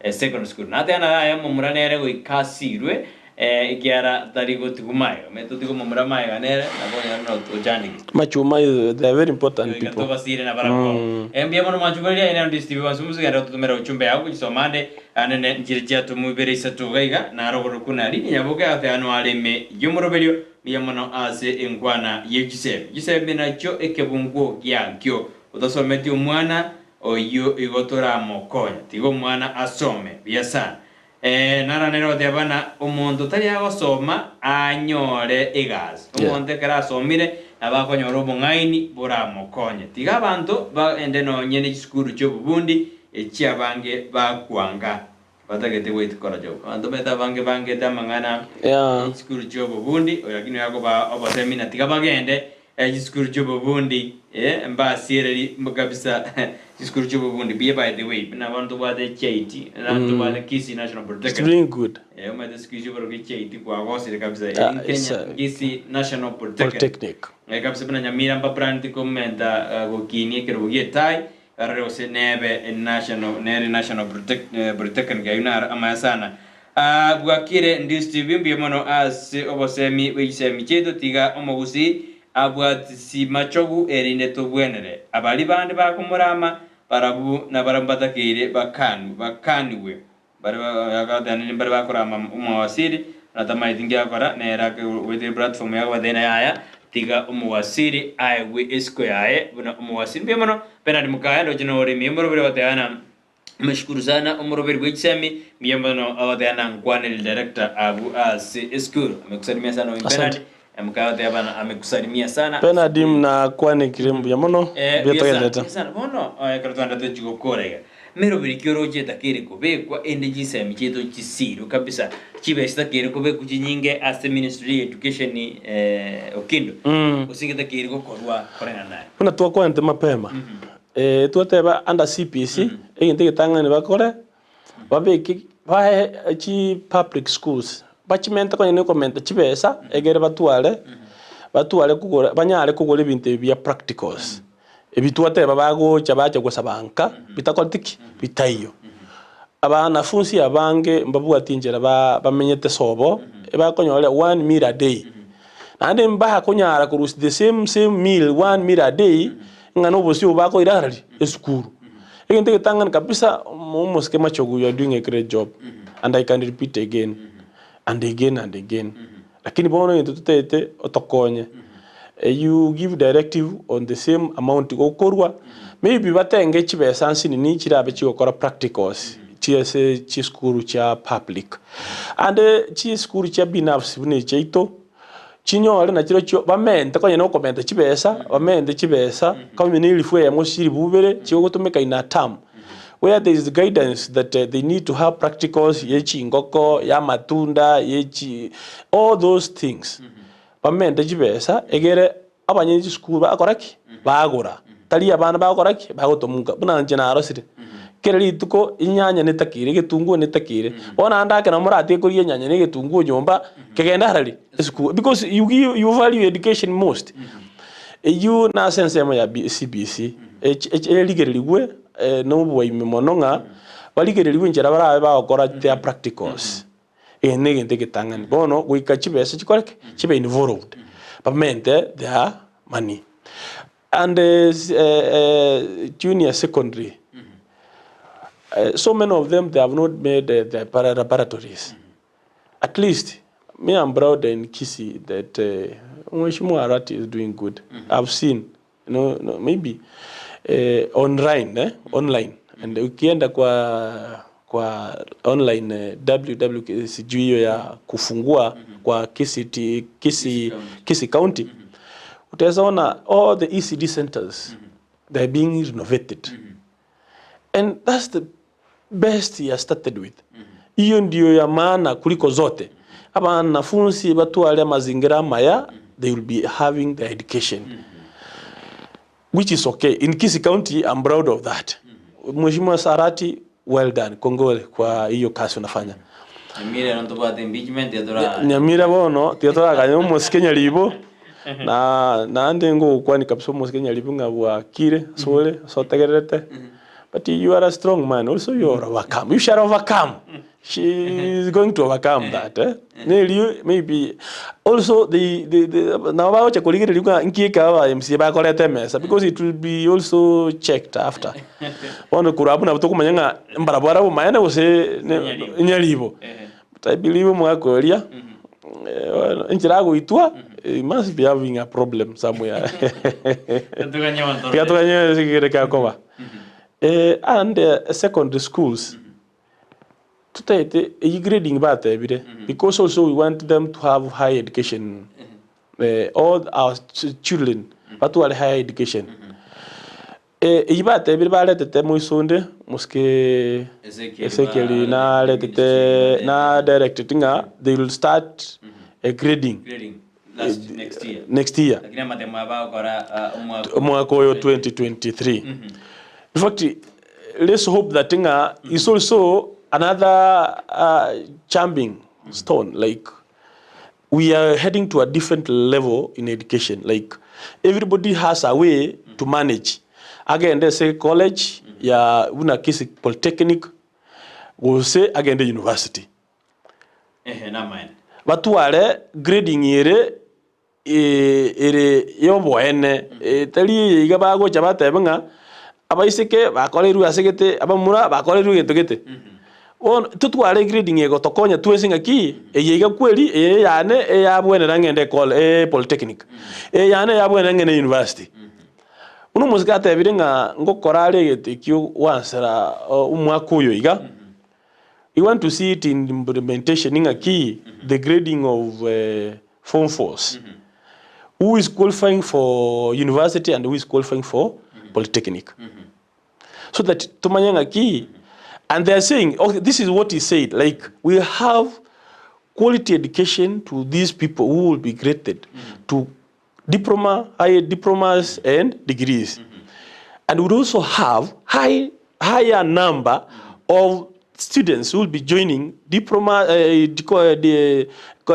Secondary School. Nateba naro aye omomura nere goika asirwe ekiara tari gotigwa magega. Omanyete totige omomura magega nere nabo onyore buna ochandekire. Machuma they are very important Goika people. tobasire nabarabwo. Mbuya mono mwanchubereria aye nero ndi Steve Wansi Omusiga ere ototomera uchumbe yao gochisoma ande ande ne nchire chiatomu ibere isato iga iga naro ogorokwa na Lini Nyaboke agoteeba noare ime y'omoroberio mbuya mono ase enkwana ye chisemi. Chisemi nachio ekebunguo giakio. Otasometi omwana Oyio igo toramokonye. Tiga omwana asome buya sana. Ee, naranere goteba ng'a omonto tari agosoma anyore egasi. Omonto ekero asomire nabo akonyora obong'aini boramokonye. Tiga abanto bagende nonye ne chisukuru chi'obobundi echi abange bakwanga batagete goitikora job. Abanto omanyete abange bangete amang'ana Yeah. echisukuru chi'obobundi lakini oyo akobaa obosemi na tiga bagende chisukuru chi'obobundi eh, mbasiereri kabisa chisukuru chi'obobundi buya by the way buna bono tobwate CHIT na tobwate Kisii National It's Polytechnic doing good. eh, omanyete siku hizi obaroke CHIT kwagosire kabisa Ah, in it's, Kenya Kisii National Polytechnic Polytechnic. eh, kabisa buna Nyamira mbaplaneti komenta gokinia ekerogo gi'etai Arore gose nebe national nere national polytechnic ayio naro amaya sana. Aah bwakire Ndisi TV mbuya mono ase obosemi bwe chisemi chiaito tiga omogusii abwatisi machogu erinde tobwenere abari bande bakomorama barabu nabarabwo mbatakeire bakanu bakaniwe Baria mbare bakorama omowasiri, na tamaeti nki agokora, nere agoetera eplatform ya kobatebia ng'a yaya, tiga omowasiri aegwe esiko yaye buna omowasiri. Mbuya mono Bernard Mukaya, ndoche noremi omoroberi ogoteba ng'a mashukuru sana omoroberi bwe chisemi, mbuya mono ogoteba ng'a nkwanere director abwo ase esukuru. Amekusalimia sana oyo Bernard, Asante. Mukaya ogoteba ng'a amekusalimia sana. Bernard nakwanekire mbuya mono, Eh, mbuya buya sana, togenderete. buya sana. Bono ekero twandete chigokora iga, Meroberi ki oroche etakeire kobekwa ende chisemi chiaito chisiirwe kabisa chibe chitakeire kobekwa chinyinge ase ministry ya education Okindo gose getakeire gokorwa koreng'ana naye? Buna twakwanete mapema, twateba under CBC egento egetang'ani bakore babeke bae chi public schools bachimente konya na okomenta chibesa egere batware batware kogora banyare kogora ebinto ebi bia practicals. Ebi twateba bagocha bacha gosaba nka bitakoreti ki? Bitaiyo. Abanafunsi abange mbabwati enchera ba bamenyete sobo, ebakonyora one meal a day. Naende mbakonyara korusia the same same meal one meal a day, ng'a na obosio obo bakoira arari? Esukuru. Egento egetang'ani kabisa, omosike Machogu you are doing a great job, and I can repeat again, and again and again. Lakini bono egento totaete otokonye, you give directive on the same amount gokorwa, maybe batenge chibesa nsinini chirabe chigokora practicals chiase chisukuru chia public. Ande chisukuru chia binafsi buna echi chiaito, chinyore nachirochio bamente konya na okomenta chibesa, bamente chibesa kama ne elifu eyemo gose chilifu ibere chigogotumeka in a term. Where there is guidance that they need to have practicals ye chingoko, ya amatunda, ye chi all those things. Bamente chibesa egere abanyene chisukuru bakora ki? Bagora. Tari abana bagokora ki? Bagotomuka. Buna inche narosire, kera rituko enyanya netakeire, egetunguo netakeire. Bono naende ake nabo moratige koria enyanya na egetunguo nyomba, kegende arari? Esukuru. Because you give you value education most. Eyio nase ensemo ya CBC, erigererigwe noboime mono ng'a barigererigwe enchera barabe bagokora their practicals. Eye negento egetang'ani. Bono goika chibesa chikore ki? Chibe involved, bamente their money. And junior secondary, so many of them they have not made their laboratories. At least me am proud in Kisii that Mheshimiwa Arati is doing good. I've seen no, no, maybe online eh, online and ukienda kwa kwa online www sijui hiyo ya kufungua kwa Kisii, Kisii, Kisii County utaweza ona all the ECD centers they are being renovated and that's the best he has started with. Iyo ndiyo ya maana kuliko zote. Abanafunsi batware amazingira amaya, they will be having their education. Which is okay. In Kisii County, I'm proud of that. Mheshimiwa Sarati well done, kongole kwa hiyo kazi unafanya. Nyamira ero ntobwate impeachment tiga tora Nyamira bono tiga toraganye omosike Nyaribo na naende ngogokwania kabisa omosike Nyaribo ng'a bwakire ase ore ase otegererete but you are a strong man also you are overcome you shall overcome she is going to overcome that eh neri maybe also they they they nabo bagocha korigereria ng'a nki ekero aba MCA bakoreta emesa because it will be also checked after. Bono korwa abwo nabo tokomanya ng'a mbarabwo are obomaene gose ne Nyaribo. But I believe omogaka oria bono enchera agoitwa he must be having a problem somewhere. Tiga toganye kere gekoba. And secondary schools, totaete eyio grading batebire because also we want them to have high education all our children batware higher education. Eyio batebire baretete moiso onde mosike Ezekiel naretete na directed ng'a they will start a grading next year omwaka oyo 2023 in fact let's hope that ng'a is also another jumping stone like We are heading to a different level in education like everybody has a way to manage agende ase college ya buna Kisii Polytechnic gose agende university. Ehe namaene. Batware grading ere ere yoboene tari eye iga bagocha batebe ng'a abaiseke bakoreirwe ase gete abamura bakoreirwe egento gete. Bono totware egrading egotokonya twensi ng'aki, eye iga kweri, eye eyane eyabwenera ng'ende ekol epolytechnic, eye yane eyabwenera ng'ende university. Buna omosike atebire ng'a ngokora are egento ekio gwansera omwaka oyo iga, we want to see it in implementation ng'aki the grading of form fours, who is qualifying for university and who is qualifying for polytechnic. So that tomanye ng'aki and they are saying okay this is what he said like we have quality education to these people who will be graded to diploma higher diplomas and degrees and we also have high higher number of students who will be joining diploma uh, the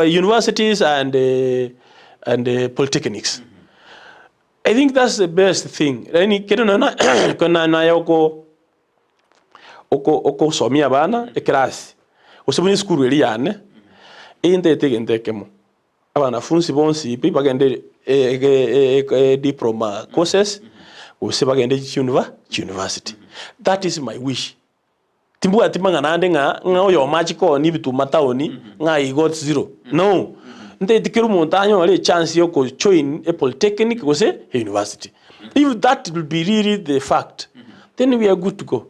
universities and uh, and uh, polytechnics I think that's the best thing yaani kere nonya na kero naye oko oko okosomia abana eclass, gose buna esukuru eria yane, intete egento ekemo, abanafunsi bonsi pi bagende diploma courses, gose bagende chiuniva chiuniversity. That is my wish. Timbwati mang'ana ande ng'a ng'a oyomo achie koonia ebituma town ng'a he got zero. No. Ntaeti kera omonto anyore echance ya oko join a polytechnic gose a university. If that will be really the fact, then we are good to go.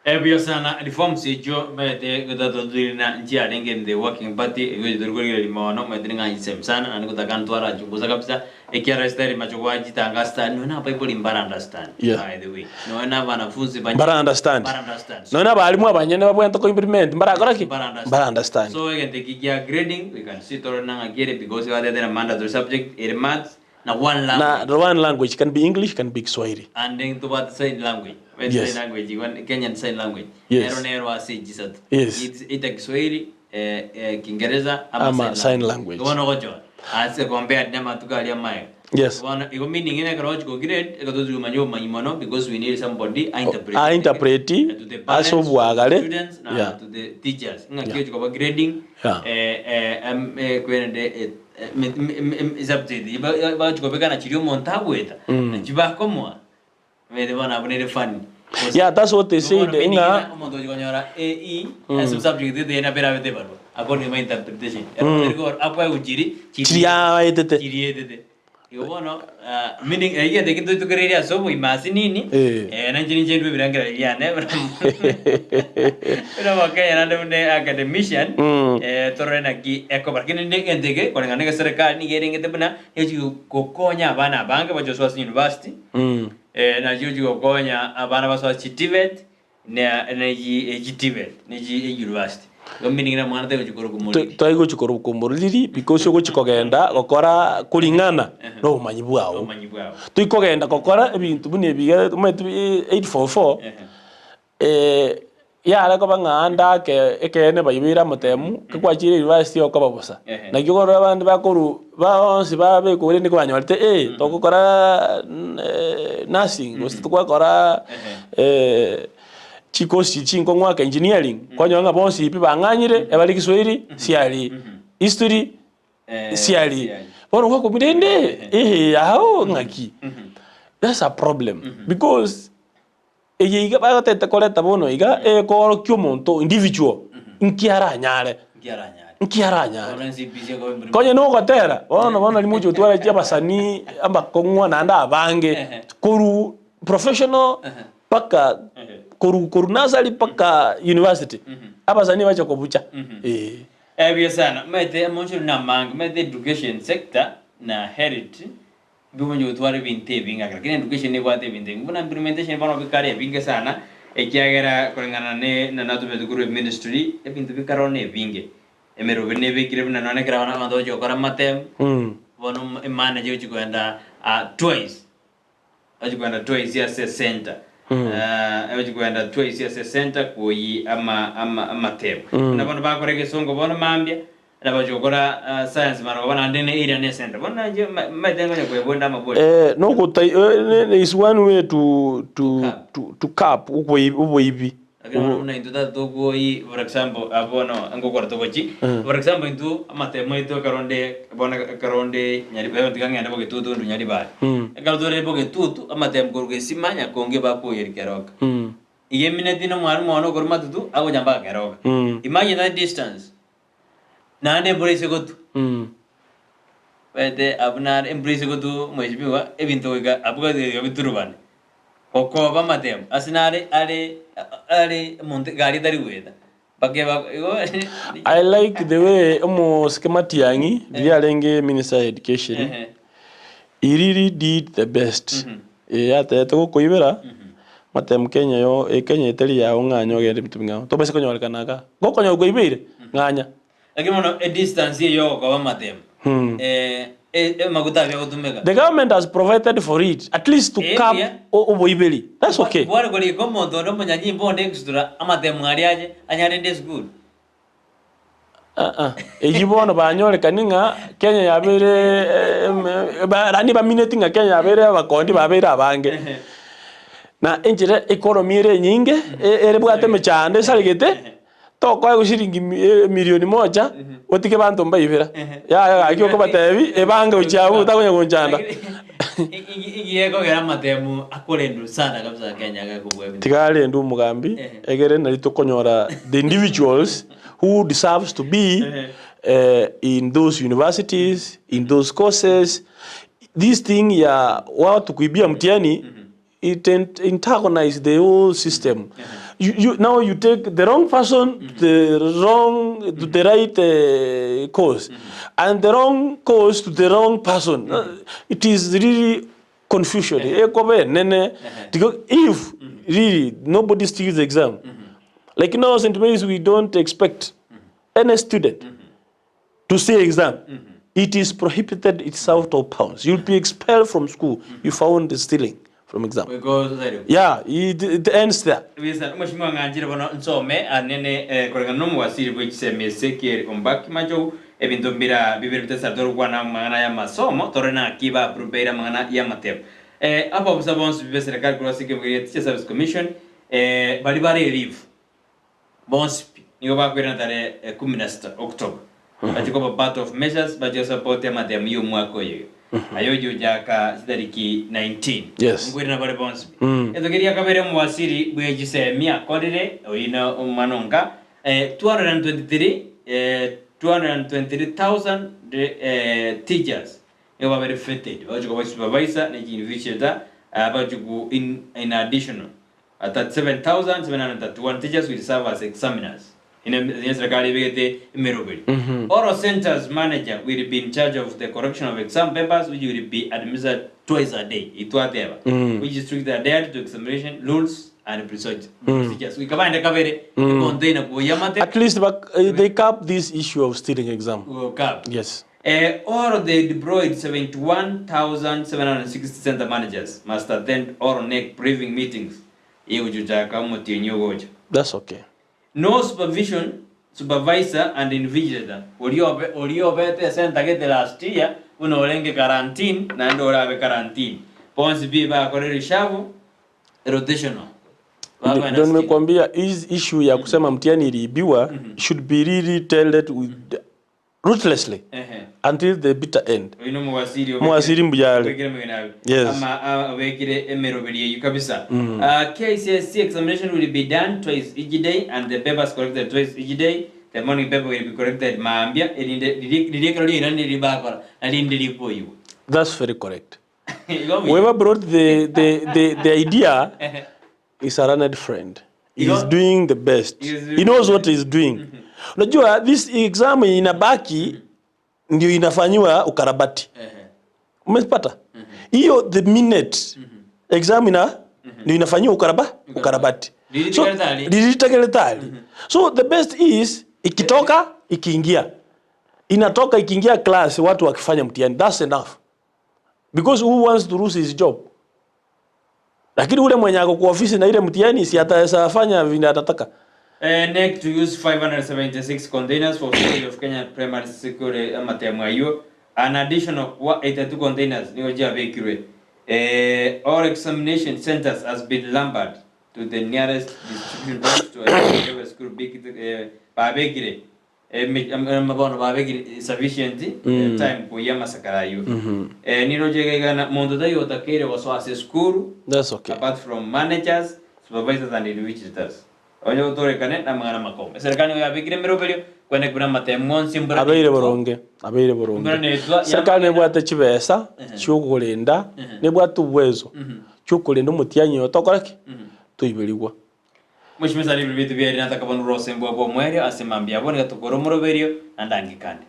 Buya sana reforms echio maete gotatotiri na nchiarenge in the working party erio tori korigereria mono maete niga nsem sana naende gotaka ntwarachungusa kabisa Ekiagera esitari macho gwachitanga understand nonya na abaibori mbara understand Yeah. by the way nonya na abanafunzi banye Mbara understand. mbara understand Nonya na abalimu abanyene babwenerete ko implement mbarakora ki? Mbara understand. Mbara understand. So egento eki kia grading we can see torore na ng'aki ere because batete na mandatory subject ere maths na one Na language one language can be English can be Kiswahili. and ntobwate sign language Yes. sign language igo Kenyan sign language Yes. nero nero ase chisatu Yes. It's either Kiswahili eh, eh, Kingereza Ama sign language. Bono ogochora ase compared namatuko aria amaega. Yes. Bono igo meaning ng'a ekero ogochi ko grade ekero tochi komanya obomanyi mono because we need somebody a interpret A interpret to the parents, ase obwagare. to the students na Yeah. to the teachers ng'aki Yeah. ochi koba grading Yeah. eh, eh, em, eh, kwerende eh, eh, me- me- me- subject bagochi kobekana chiria omonto agoeta Mm. nachi bakomoa Omanyete bono abwo nere funny. Yeah, that's what they said, Bono meaning ng'a- ng'a omonto ochi konyora AE ase subject gete ere nabo erabete ebarua according to my interpretation. Ero Mm. tari kor akoegwa chiri Chiri aetete. chiri etete. Igo bono ah, meaning eyio egento ekio toitokereirie ase obogima ase nini Eh. eh, nainche ninche ndwe ebirengererio biane buna abakenya naende buna academician Mm. eh, torore naki ekoba lakini rende egento eke koreng'ana na egeserekari nigo erengete buna echi gokonya abana abange bache gosoa ase university Mm. Eh, nachio chigokonya abana basoa chiTVET na na chiTVET na chi university. Igo meaning na mwana tari gochia korokwa moriri. Tari gochia korokwa moriri because ogochia kogenda gokora koring'ana na obomanyi bwao. Obomanyi bwao. Toikogenda gokora ebinto buna ebi iga omanyete 844 Ehe. Yare koba ng'a ande ake ekeene baibeire amatemu, kekwachire university okoba bosa. Naki okorora abande bakorwa bonsi babekwa rende kwanyorete eh togokora nursing gose twakora chikosi echi chinkong'u ake engineering, kwanyora ng'a bonsi pi bang'anyire ebare kiswahili siari, history siari. Bono gwakumia rende eeh ao ng'aki? That's a problem because. Eye iga bagatete koreta bono iga ekoorokia omonto individual nki aranyare, nki aranyare. Konye nogotera bono bono riria mogochia gotwara chiabasanii abakong'u naende abange korwa professional mpaka korwa korwa nursery mpaka university, abasanii bacha kobucha eh. Ebuya sana, omanyete amaonchorero namange, omanyete education sector na health. Ntomonye gotwara ebinto ebinge ake, lakini education nebwate ebinto ebinge. Buna implementation bono bikare ebinge sana, ekiagera koreng'ana ne na natomete korwa eministry, ebinto bikare ororo nebinge. Emeroberi nebekire buna nonye ekero abana abanto bagochia gokora amatemu, bono emanager ogochia kogenda twice, ogochia kogenda twice ase ecentre, ogochia kogenda twice ase ecentre koyia ama ama amatemu. Buna bono bakora egesongo bono mambia, Nabache gokora science marogoba naende ne area ne center. Bono inche maete ngonya kwebonda amabori. Eh, nogotai eh, ne- is one way to to to to cap oboibi oboibi. Lakini bono buna intwe tata tokoi for example abwo bono ngokora togochi. For example intwe amatemo aito ekero onde bono ekero onde Nyaribari tiga ng'ende Bogetutu ndwe Nyaribari. Ekero tore Bogetutu amatemo korwa Gesima Nyakonge bakoyeria Keroka. Iga emineti na omwalimu one okorwa Matutu agocha mpaka Keroka. Imagine that distance. Naende embura ase gotwa. Omanyete abwo nare embura ase gotwa omweshimiwa, ebinto goika abwo goika biturubane, gokoba amatemo ase nare are are omonto egari etari goeta, mpaka eba igo I like the way omosike Matiang'i riria arenge minister ya education, he really did the best. Eh, atebete gokoibera, amatemu Kenya yo eh, Kenya etari yao ng'anya ogende ebinto bing'ao. Tobaisa konyorekana igaa. Gokonyora kwaibeire, ng'anya. Lakini bono edistance eye yogokoba amatemo, eh, e- amaguta abia agotumeka. The government has provided for it, at least to Eh, curb buya. o- oboiberi. That's okay. Bware korika omonto onde omonyanyimbo onde extra amatemo aria ache anyarende esukuru. Aa, eyio bono banyorekani ng'a Kenya yabeire yaani bamineti ng'a Kenya yabeire abakondi babeire abange. Na enchera economy ere enyinge, e- erebwate emechando esaregete, tokoegwa shilingi mi- emilioni moja, otige banto mbaibera. Yaya gaki okobatebi, ebange gochia abwo otakonya gonchanda. Igiekogera amatemo akorendwa sana kabisa Kenya agakobua ebinto. Tiga arendwe omogambi, egere nari tokonyora the individuals who deserves to be in those universities, in those courses. This thing ya watu kuibia mtihani it antagonize the whole system. You, you, now you take the wrong person to the wrong to the right course and the wrong course to the wrong person. It is really confusion. Ekoba enene. Tiga if really nobody steals the exam. Like now St. Mary's we don't expect any student to steal exam. It is prohibited, it's out of bounds. You'll be expelled from school if found stealing from exam. Yeah, it, it ends there. Bisa, Omweshimiwa ng'anchire bono nsome anene eh, koreng'ana n'omowasiri bwe chisemi Ezekiel Ombaki Machogu ebinto mbira bibere bitesara tore gokwana amang'ana y'amasomo tore naki ba approveire amang'ana y'amatebo eh, abaofisa bonsi be serikali korwa ase ekebuga gia Teacher Service Commission eh, baria bare leave bonsi pi nigo bakoirana tarehe kumi na sita October bache koba part of measures bache gosupport amatemo ya omwaka oyo iga aye oche gochaka chitariki 19 Yes. nkoirana bare bonsi pi Egento keria kabere omowasiri bwe chisemi akorire oyio na omwana onka eh, 223 eh, 223,000 eh, teachers nigo babere vetted bagochi koba supervisor ne chi invigilator ah, bagochi ku in, in additional 37,731 teachers will serve as examiners in ase serikali ebegete emeroberi. All centers manager will be in charge of the correction of exam papers which will be administered twice a day. Itwateba. Which is strictly adhered to examination rules and procedures. Goika baende kabere econtainer koyia amate. At least bak, eh, they cap this issue of stealing exam. Cap. Yes. Eh, all the deployed 71,760 center managers must attend all NEC briefing meetings. Egochochaka omotienyi ogocha. That's okay. No supervision, supervisor and invigilator oria obe oria obete ase entagete last year buna orenge karantini naende orabe karantini bonsi pi bakore reshuffle rotational Ndio bakoenda nimekuambia hii issue ya kusema mtihani iliibiwa should be really dealt with ruthlessly Ehe. until the bitter end. Oyo nomowasiri obekire- Mwasiri mbuyare. obekire amagena abe. Yes. Ama abekire emeroberi eyio kabisa. KCSE examination will be done twice each day and the papers collected twice each day. The morning paper will be collected mambia erinde riria ekero riairana riria bakora narinde rikoigwa. That's very correct. Igo buya. Whoever brought the, the, the, the idea is a learned friend. He is Igo- doing the best. He is doing He knows what he's doing. Unajua this exam inabaki ndio inafanyiwa ukarabati. Umepata? Hiyo the minute exam ina ndio inafanyiwa ukaraba ukarabati. So Lilitekelezali. lilitekelezali. So the best is ikitoka ikiingia. Inatoka ikiingia class watu wakifanya mtihani. That's enough. Because who wants to lose his job? Lakini ule mwenye ako kwa ofisi na ile mtihani si ataweza fanya vile atataka. NEC to use 576 containers for storage of Kenya primary school amatemu ayo an additional 82 containers nigo chiabekirwe. All examination centers has been numbered to the nearest distribution point to ensure every school big babekire bono babekire sufficient time kuya amasakara ayo. Niro jegegana monto taiyo otakeire gosoa ase esukuru That's okay. apart from managers, supervisors and invigilators. Onye gotorekane na amang'ana makongo. Eserikali nigo yabekire emeroberio kwene buna amatemu onsi embura Abeire netwa. boronge, abeire Mbura boronge. netwa, Serikali nebwate chibesa chiokorenda, nebwate uwezo chiokorenda omotianyi oyo tokora ki? Toiberigwa. Mheshimiwa Sani bintu biaria nataka bono rose mbwa bwa omwerio ase mambia abo niga tokore omoroberio naende angikane.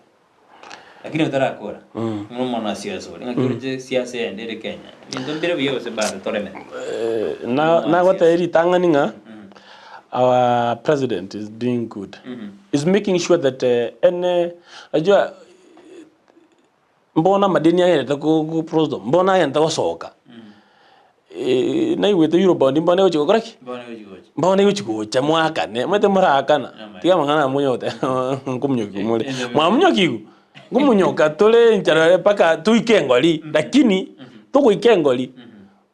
Lakini otarakora. Muno mono siasa ore. Ng'aki oroche siasa eyende ere Kenya. Ebinto mbire buya gose bado toremete. Na nagotebia ritang'ani ng'a our president is doing good. Is making sure that ene unajua mbona amadeni agenderete ko ko prosdo mbona agenderete gosoka naigwete Eurobond mbona egochi gokora ki? Mbona egochi gocha. Mbona egochi gocha mwakane omanyete morakana tiga amang'ana amonyote nkomonyokiwa more mwamonyokiwa nkomonyoka tore enchara mpaka toike engori lakini togoika engori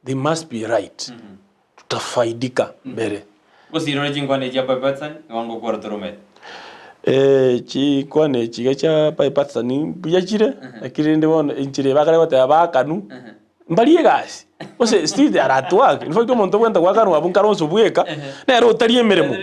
they must be right tutafaidika mbere. Gosirore chinkwana echi chia bipartisan nigo ngokora toromete. Chinkwana echi iga chia bipartisan mbuya chire lakini rende bono enchera bakare goteba bakanu mbarie egasi gose still they are at work in fact omonto obwenerete goakanwa abwo nkare onsi bweka nere otari emeremo.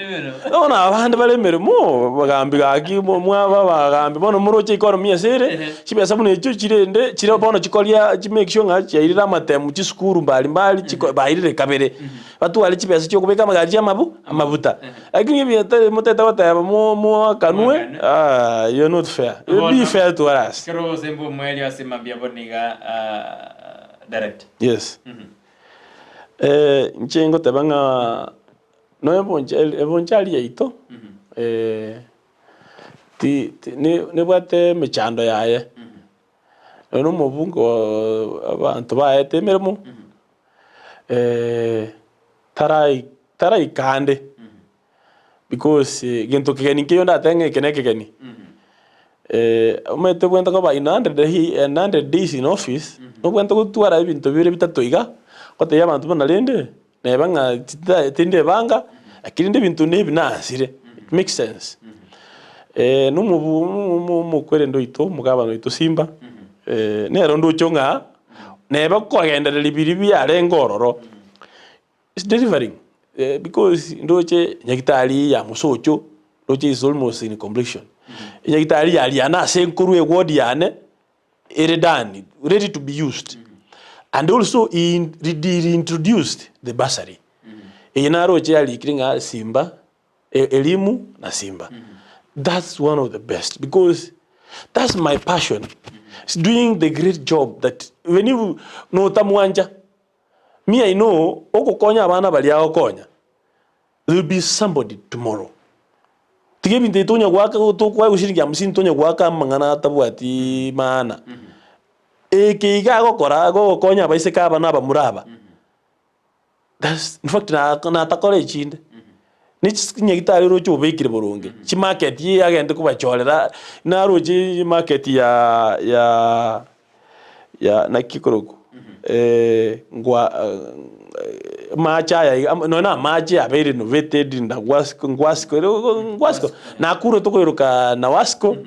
Bono abande bare emeremo bagambi gaki mwaba abagambi bono moroche economy ase ere chibesa buna echio chirende chire bono chikoria chi make sure ng'a chiairire amatemu chisukuru mbali mbali chiko bairire kabere batware chibesa chiokobeka amagari chia amabu amabuta. Lakini ebinto motete goteba mo moakanwe aah you're not fair be fair to us. Kero gose mbe omoerio ase mambia bono iga direct. Yes. Inche ngoteba ng'a nonya ebonche ebonchari yaito ti ti nebwate emechando yaye, nonya na omobunge abanto baete emeremo tarai taraika ande because gento kegeni nkeiyo ndatebe ng'a eke na ekegeni. Omanyete obwenerete koba in hundred in hundred days in office, nobwenerete gotwara ebinto bire bitato iga, gotebia abanto buna rende, neba ng'a tita tindebanga, lakini rende ebinto na ebi naasire, it makes sense. Na omobu omo omokwerende oito omogabana oito Simba, nere ndoche ng'a neba kogendereria biria biarenge ororo, is delivering because ndoche nyagetari ya mosocho, ndoche is almost in completion. Nyagetari ya riana ase nkorwa eward yane, ere done, ready to be used. And also he reintroduced the bursary. Eye naroche yarikire ng'a Simba, Elimu na Simba. That's one of the best because that's my passion. It's doing the great job that when you notamwancha, me I know ogokonya abana baria agokonya, there will be somebody tomorrow. Tiga ebinto ebi tonya goaka tokoa shilingi hamsini tonya goaka amang'ana atabwati maana. Eke iga agokora agogokonya abaiseke aba na abamura aba. That's in fact na natakora echinde. Ne chinyagitari oroche obekire boronge, chimarket eye agende kobachorera, naroche market ya ya ya naki ekorokwa ngwa amache aya iga nonya na amache abeire renovated na gwasco ngwasco ngwasco nakure tokoiroka nawasco,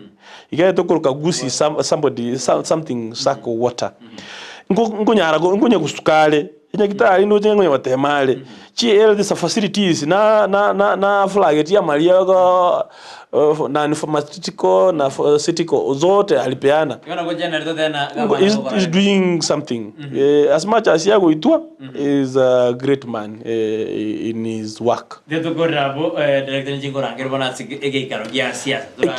iga tokoroka gusii some somebody something sacco water. Nko nkonyara nkonya gosuka are. Enyagitari ndoche ng'a onye gotema are chi health facilities na na na na flageti amariogo non pharmaceutical na pharmaceutical zote alipeana. Is is doing something as much as yagoitwa is a great man in his work.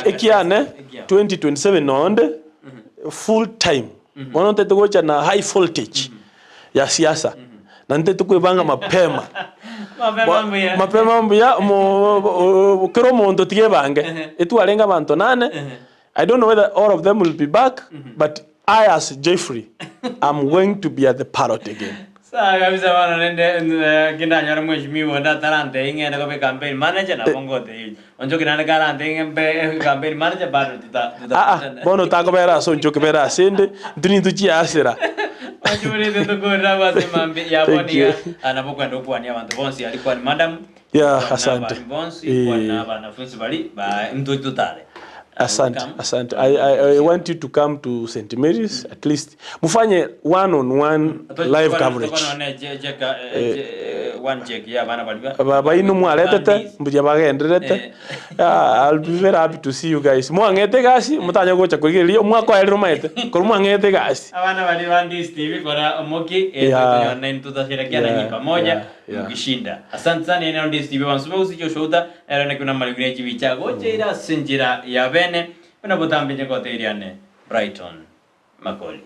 Ekiane 2027 nonde full time bono ntete gocha na high voltage. ya siasa na ntete kwebanga mapema Mapema mbuya. mapema mbuya omo kera omonto tiga ebange etwarenge abanto nane I don't know whether all of them will be back but I as Jeffrey am going to be at the parrot again. Sawa kabisa bono rende eh, kindanyore mheshimiwa onde atarantebie ng'ende koba ecampaign manager nabo ngotebia Onchoki naende karantebie ng'a mbe campaign manager bado tuta tuta Aa bono takobera ase onchoki bera ase ende intwe nintwe chiasira. Ochurete tokorera abwo ase mambia ya bono Thank you. iga ah, nabo kwenda okwania abanto bonsi aria kwani madam Yeah, kwana asante. abalimu bonsi Eh. kwana abanafunzi bari ba intwe totare Asante, Welcome. asante. I, I, I want you to come to St. Mary's at least mufanye one on one live coverage. Baino mwaretete mbuya bagendererete. Ah, I'll be very happy to see you guys. Mwang'ete egasi motanya gocha korigereria omwaka oerire omaete korwa mwang'ete egasi. Abana bari ba Ndisi TV kora omoki Yeah. tutasherekea nanyi Yeah, pamoja yeah, yeah. mukishinda. Asante sana ene Ndisi TV bansuba usicho shouta ero ne kuna maligure chibicha gocheira sinjira ya bene buna botambe nyekoteiriane Brighton Makoli.